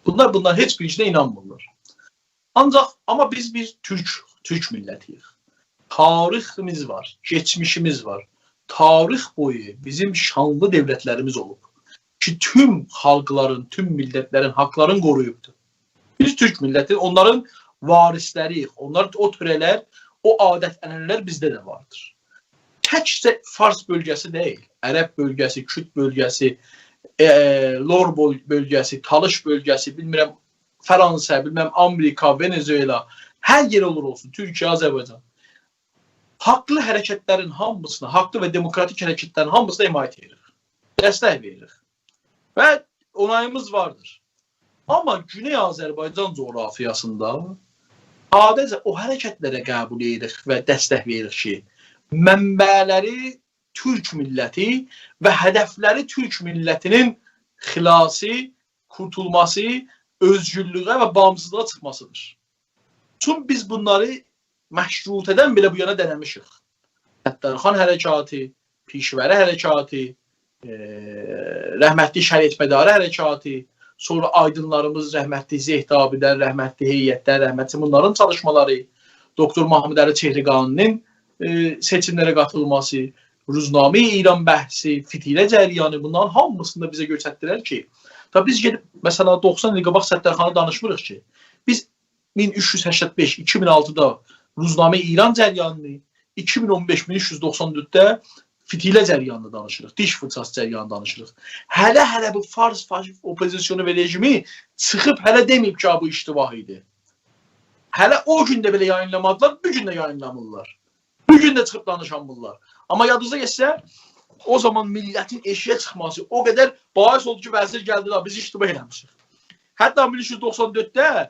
بونلار، بونلار هئچ بیر شئیه اینانمیرلار. آنجاق، آمما بیز بیر تورک تورک میللتی‌ییک. تاریخیمیز وار، کئچمیشیمیز وار. تاریخ بویو بیزیم شانلی دؤولتلریمیز اولوب کی، توم خالقلارین، توم میللتلرین حاقلارینی قورویوبدور. بیز تورک میللتی، اونلارین وارثلری‌ییک. اونلار، او تؤره‌لر، او عادت-عنعنه‌لر بیزده ده واردیر. تکجه فارس بؤلگه‌سی دئییل، عرب بؤلگه‌سی، کورد بؤلگه‌سی، ائ، لور بؤل-، بؤلگه‌سی، تالیش بؤلگه‌سی، بیلمیرم، فرانسه، بیلمم، آمریکا، ونزوئلا، هر یئر اولور اولسون، تورکیه، آذربایجان. حاقلی حرکتلرین هامیسینا، حاقلی و دموکراتیک حرکتلرین هامیسینا حمایت ائدیریک. دستک وئریریک. و اوناییمیز واردیر. آمما گونئی آذربایجان جغرافیاسیندا ساده‌جه او حرکتلره قبول ائدیریک و دستک وئریریک کی، منبعلری تورک میللتی و هدفلری تورک میللتی‌نین خلاصی، قورتولماسی، اؤزگورلویه و باغیمسیزلیغا چیخماسی‌دیر. چون بیز بونلاری مشروطه‌دن بئله بو یانا دنه‌میشیک. ستارخان حرکاتی، پیشه‌وری حرکاتی، ائ، رحمتلی شریعتمداری حرکاتی، سونرا آیدینلاریمیز رحمتلی زهدابی‌دن، رحمتلی هیئتدن، رحمتلی بونلارین چالیشمالاری، دوکتور محمودعلی چهرگانی‌نین، ائ، سئچیملره قاتیلماسی، روزنامه ایران بحثی، فتیله جریانی، بونلارین هامیسیندا بیزه گؤستردیلر کی، دا بیز گئدیب، مثلا، دوخسان ایل قاباق ستارخانی دانیشمیریق کی، بیز مین اوچ یوز سکسن بئش، ایکی مین آلتیدا روزنامه ایران جریانینی، ایکی مین اون بئش، مین اوچ یوز دوخسان دؤردده فتیله جریانینی دانیشیریق، دیش فیرچاسی جریانینی دانیشیریق. هله-هله بو فارس فاشیست اوپوزیسیونو و رژیمی چیخیب هله دئمه‌ییب کی، بو اشتباه ایدی. هله او گون ده بئله یایینلامادیلار، بو گون ده یایینلامیرلار. بو گون ده چیخیب دانیشانمیرلار. آمما یادینیزا گلسه، او زامان میللتین ائشیگه چیخماسی او قدر باعث اولدو کی، وزیر گلدی دا، بیز اشتباه ائله‌میشیک. حتی مین اوچ یوز دوخسان دؤردده، ائ،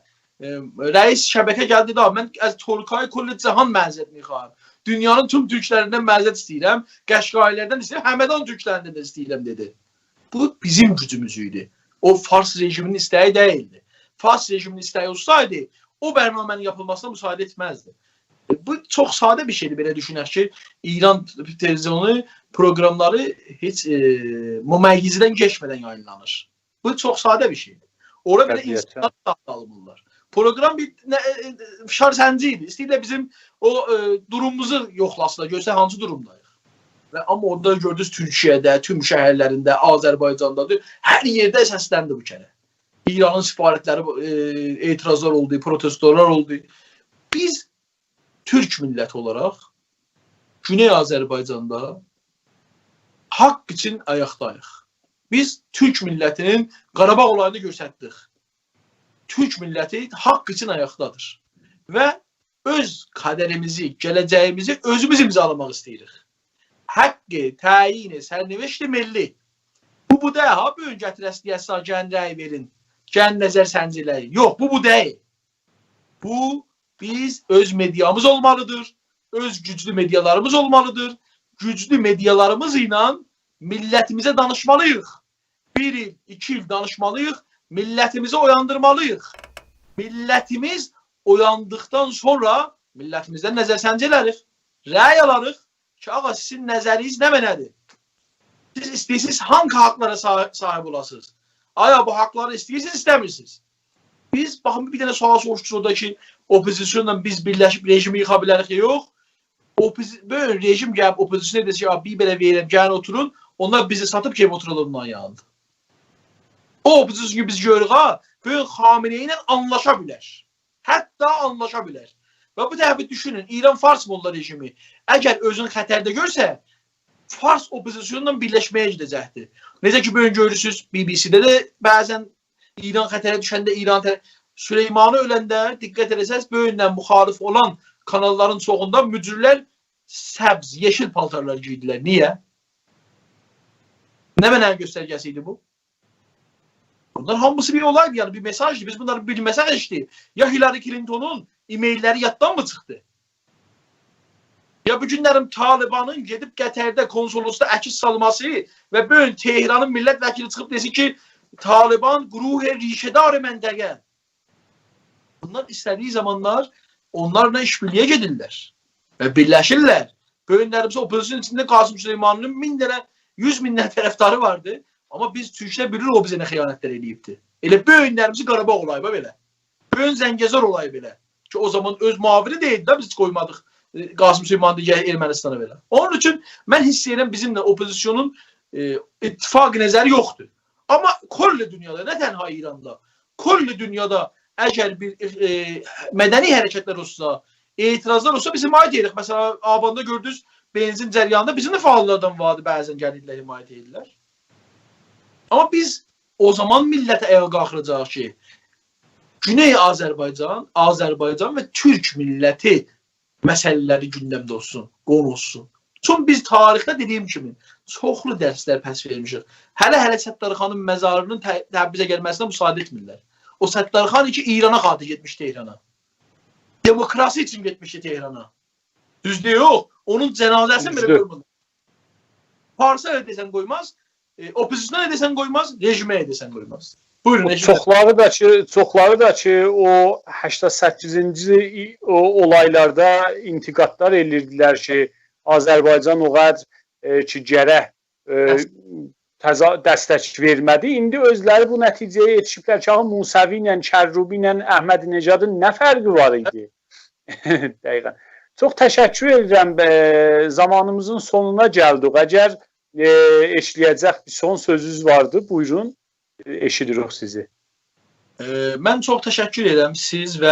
رئیس شبکه گلدی دا، «من از ترکای کل جهان معذرت می‌خواهم. دونیانین توم تورکلریندن معذرت ایسته‌ییرم، قشقایی‌لردن ایسته‌ییرم، همدان تورکلریندن ده ایسته‌ییرم»، دئدی. بو بیزیم گوجوموز ایدی. او فارس رژیمینین ایسته‌یی دئییلدی. فارس رژیمینین ایسته‌یی اولسایدی، او برنامه‌نین یاپیلماسینا مساعده ائتمزدی. بو چوخ ساده بیر شئیدیر، بئله دوشونک کی، ایران تلویزیونو پروگراملاری هئچ، ائ، ممیزدن کئچمه‌دن یایینلانیر. بو چوخ ساده بیر شئیدیر. اورا بئله قطعیتاً. اینسانلار ساخلانمیرلار. پروگرام بیر نه، ائ، ائ، فشار سنجی ایدی. ایسته‌ییرلر بیزیم او، ائ، دوروموموزو یوخلاسینلار، گؤرسه هانسی دورومداییق. و آمما اورادا گؤردونوز، تورکیه‌ده، توم شهرلرینده، آذربایجاندا، هر یئرده سسلندی بو کره. ایرانین سفارتلری، ائ، اعتراضلار اولدو، پروتستولار اولدو. بیز تورک میللتی اولاراق گونئی آذربایجاندا حاق اوچون آیاقداییق. بیز تورک میللتی‌نین قاراباغ اولایینی گؤستردیک. تورک میللتی حاق اوچون آیاقدادیر. و اؤز قدریمیزی، گله‌جه‌ییمیزی اؤزوموز امضالاماق ایسته‌ییریک. حق تعیین سرنوشت ملی. بو، بو دئییل ها، بو گون گتیره‌سیز دئیه‌سیز، «گلین رأی وئرین، گلین نظرسنجی ائله‌یین.» یوخ، بو، بو دئییل. بو، بیز اؤز مئدیامیز اولمالیدیر، اؤز گوجلو مئدیالاریمیز اولمالیدیر. گوجلو مئدیالاریمیز ایله میللتیمیزه دانیشمالیییق. بیر ایل، ایکی ایل دانیشمالیییق، میللتیمیزی اویاندیرمالیییق. میللتیمیز اویاندیقدان سونرا میللتیمیزدن نظرسنجی ائلریک، رأی آلاریق کی، آغا، سیزین نظرینیز نمنه‌دیر؟ سیز ایسته‌ییرسینیز هانگی حاقلارا صا-، صاحیب اولاسینیز؟ آیا بو حاقلاری ایسته‌ییرسینیز، ایسته‌میرسینیز؟ بیز، باخین، بیر دنه سؤال سوروشدونوز اورادا کی، اوپوزیسیونلا بیز بیرلشیب رژیمی ییخا بیلریک؟ یوخ. اوپوزی-، بو رژیم گلیب اوپوزیسیون ائدیر کی، «یا، بیر بئله وئریرم، گلین اوتورون»، اونلار بیزی ساتیب گلیب اوتورالار اونلارین یانیندا. او اوپوزیسیون کی، بیز گؤروروک ها، بو گون خامنه‌ای ایله آنلاشا بیلر. حتی آنلاشا بیلر. و بو دفعه دوشونون، ایران فارس موللا رژیمی اگر اؤزونو خطرده گؤرسه، فارس اوپوزیسیونلا بیرلشمه‌یه گئده‌جکدیر. نئجه کی، بو گون گؤرورسونوز، بی‌بی‌سی‌ده ده بعضا ایران خطره دوشنده، ایران طر-، سلیمانی اؤلنده، دقت ائله‌سز، بو گوندن مخالف اولان کاناللارین چوخوندا مجری‌لر سبز، یئشیل پالتارلار گئیدیلر. نییه؟ نمنه‌نین گؤسترگه‌سی ایدی بو؟ بونلار هامیسی بیر اولایدی، یعنی بیر مئساژدیر. بیز بونلاری بیلمه‌سک هئچ دئییل. یا هیلاری کلینتونون ایمیل‌لری یاددان می چیخدی؟ یا بو گونلرین طالبانین گئدیب قطرده، کنسولوسدا عکس سالماسی و بو گون تهرانین میللت وکیلی چیخیب دئسین کی، «طالبان گروه ریشه‌دار منطقه.» بونلار ایسته‌دیگی زامانلار اونلارلا ایش‌بیرلیگه گئدیرلر و بیرلشیرلر. بو گونلری بیز اوپوزیسیون ایچینده قاسم سلیمانی‌نین مین دنه، یوز مین دنه طرفداری واردی. آمما بیز تورکلر بیلیریک او بیزه نه خیانتلر ائله‌ییبدی. ائله بو گونلری بیز قاراباغ اولاییب بئله. بو گون زنگه‌زار اولاییب بئله. او زامان اؤز معاونی دئییردی ده، بیز قویمادیق، ائ، قاسم سلیمانی گرک ارمنیستانا وئره. اونون اوچون من حیس ائدیرم، بیزیمله اوپوزیسیونون، ائ، اتفاق نظری یوخدور. آمما کل دونیادا، نه تنها ایراندا، کل دونیادا اگر بیر، ائ، مدنی حرکتلر اولسا، اعتراضلار اولسا، بیز حمایت ائدیریک. مثلا، آباندا گؤردونوز، بنزین جریانیندا بیزیم ده فعاللاردان واردی، بعضا گلیرلر، حمایت ائدیرلر. آمما بیز او زامان میللتی آیاغا قالخیراجاغیق کی، گونئی آذربایجان، آذربایجان و تورک میللتی مسئله‌لری گوندمده اولسون، قونو اولسون. چونکی بیز تاریخده، دئدیگیم کیمی، چوخلو درسلر پس وئرمیشیک. هله، هله ستارخانین مزاری‌نین ت-، تبریزه گلمه‌سینه مساعده ائتمیرلر. او ستارخان کی، ایرانا خاطر گئتمیشدی تهرانا. دموکراسی اوچون گئتمیشدی تهرانا. دوزدور، یوخ. اونون جنازه‌سینی بئله دوزدور. قویمادی. فارسا ائله دئسن قویماز، ائ، اوپوزیسیونا ائله دئسن قویماز، رژیمه ائله دئسن قویماز. بویورون، او ائشیدین. چوخلاری دا کی، چوخلاری دا کی، او هشتاد سککیزینجی ای-، او اولایلاردا انتقادلار ائله‌ییردیلر کی، آذربایجان او قدر، ائ، کی، گرک، ائ، دس- تضا-، دستک وئرمه‌دی. ایندی اؤزلری بو نتیجه‌یه یئتیشیبلر کی، آخی موسوی ایله، کروبی ایله احمدی‌نژادین نه فرقی وار ایدی؟ دقیقا. چوخ تشکر ائدیرم. ائ، زامانیمیزین سونونا گلدیک. اگر، ائ، ائشله‌یه‌جک بیر سون سؤزونوز واردی، بویورون، ائ، ائشیدیریک سیزی. ائ، من چوخ تشکر ائدیرم سیز و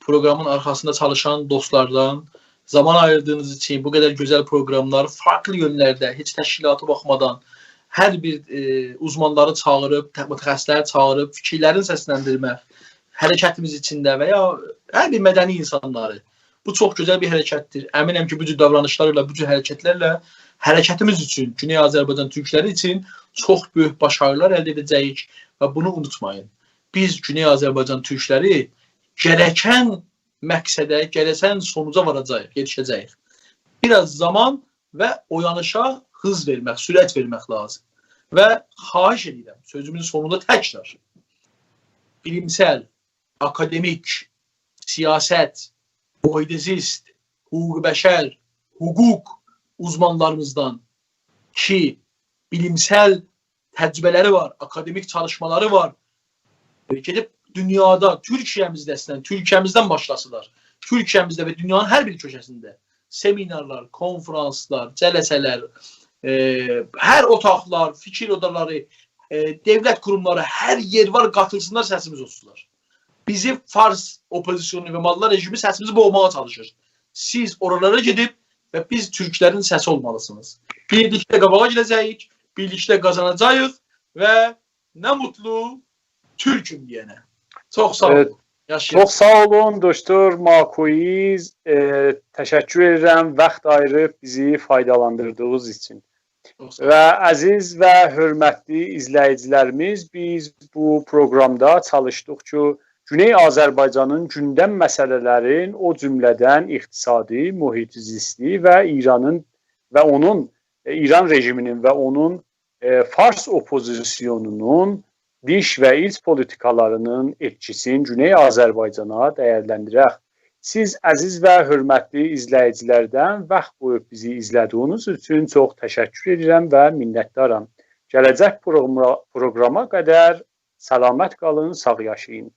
پروگرامین آرخاسیندا چالیشان دوستلاردان زامان آییردیغینیز اوچون، بو قدر گؤزل پروگراملار، فرقلی یؤنلرده، هئچ تشکیلاتی باخمادان، هر بیر، ائ، اوزمانلاری چاغیریب، ت-، متخصصلری چاغیریب، فیکیرلرینی سسلندیرمک، حرکتیمیز ایچینده و یا هر بیر مدنی اینسانلاری. بو چوخ گؤزل بیر حرکتدیر. امینم کی، بو جور داورانیشلارلا، بو جور حرکتلرله حرکتیمیز اوچون، گونئی آذربایجان تورکلری اوچون چوخ بؤیوک باشاریلار الده ائده‌جه‌ییک و بونو اونوتمایین. بیز گونئی آذربایجان تورکلری گرکن مقصده، گرکن سونوجا واراجاغیق، یئتیشه‌جه‌ییک. بیر آز زامان و اویانیشا هیز وئرمک، سرعت وئرمک لازیم. و خواهش ائدیرم، سؤزومون سونوندا تکرار، بیلیمسل، آکادمیک، سیاست، محیط زیست، حقوق بشر، حقوق اوزمانلاریمیزدان کی، بیلیمسل تجربه‌لری وار، آکادمیک چالیشمالاری وار. ائ، گئدیب دونیادا، تورکیه‌میزده اصلا، تورکیه‌میزدن باشلاسینلار. تورکیه‌میزده و دونیانین هر بیر کؤشه‌سینده سمینارلار، کنفرانسلار، جلسه‌لر، ائ، هر اوتاقلار، فیکیر اودالاری، ائ، دؤولت قوروملاری، هر یئر وار، قاتیلسینلار، سسیمیز اولسونلار. بیزی فارس اوپوزیسیونو و ماللا رژیمی سسیمیزی بوغماغا چالیشیر. سیز اورالارا گئدیب و بیز تورکلرین سسی اولمالیسینیز. بیرلیکده قاباغا گئده‌جه‌ییک، بیرلیکده قازاناجاغیق و نه موتلو تورکوم دئینه. چوخ ساغ اولون. ائوت. یاشایین. چوخ ساغ اولون، دوکتور ماکوییز. ائ، تشکر ائدیرم واخت آییریب بیزی فایدالاندیردیغینیز اوچون. چوخ ساغ اولون. و عزیز و حؤرمتلی ایزله‌ییجیلریمیز، بیز بو پروگرامدا چالیشدیق کی، گونئی آذربایجانین گوندم مسئله‌لرین، او جمله‌دن اقتصادی، محیط زیستی و ایرانین و اونون، ائ، ایران رژیمینین و اونون، ائ، فارس اوپوزیسیونونون دیش و ایچ پولیتیکالارینین ائتکیسینی گونئی آذربایجانا دیرلندیرک. سیز عزیز و حؤرمتلی ایزله‌ییجیلردن واخت قویوب بیزی ایزله‌دیگینیز اوچون چوخ تشکر ائدیرم و منتدارام. گله‌جک پروگرامرا-، پروگراما قدر سلامت قالین، ساغ یاشایین. چوخ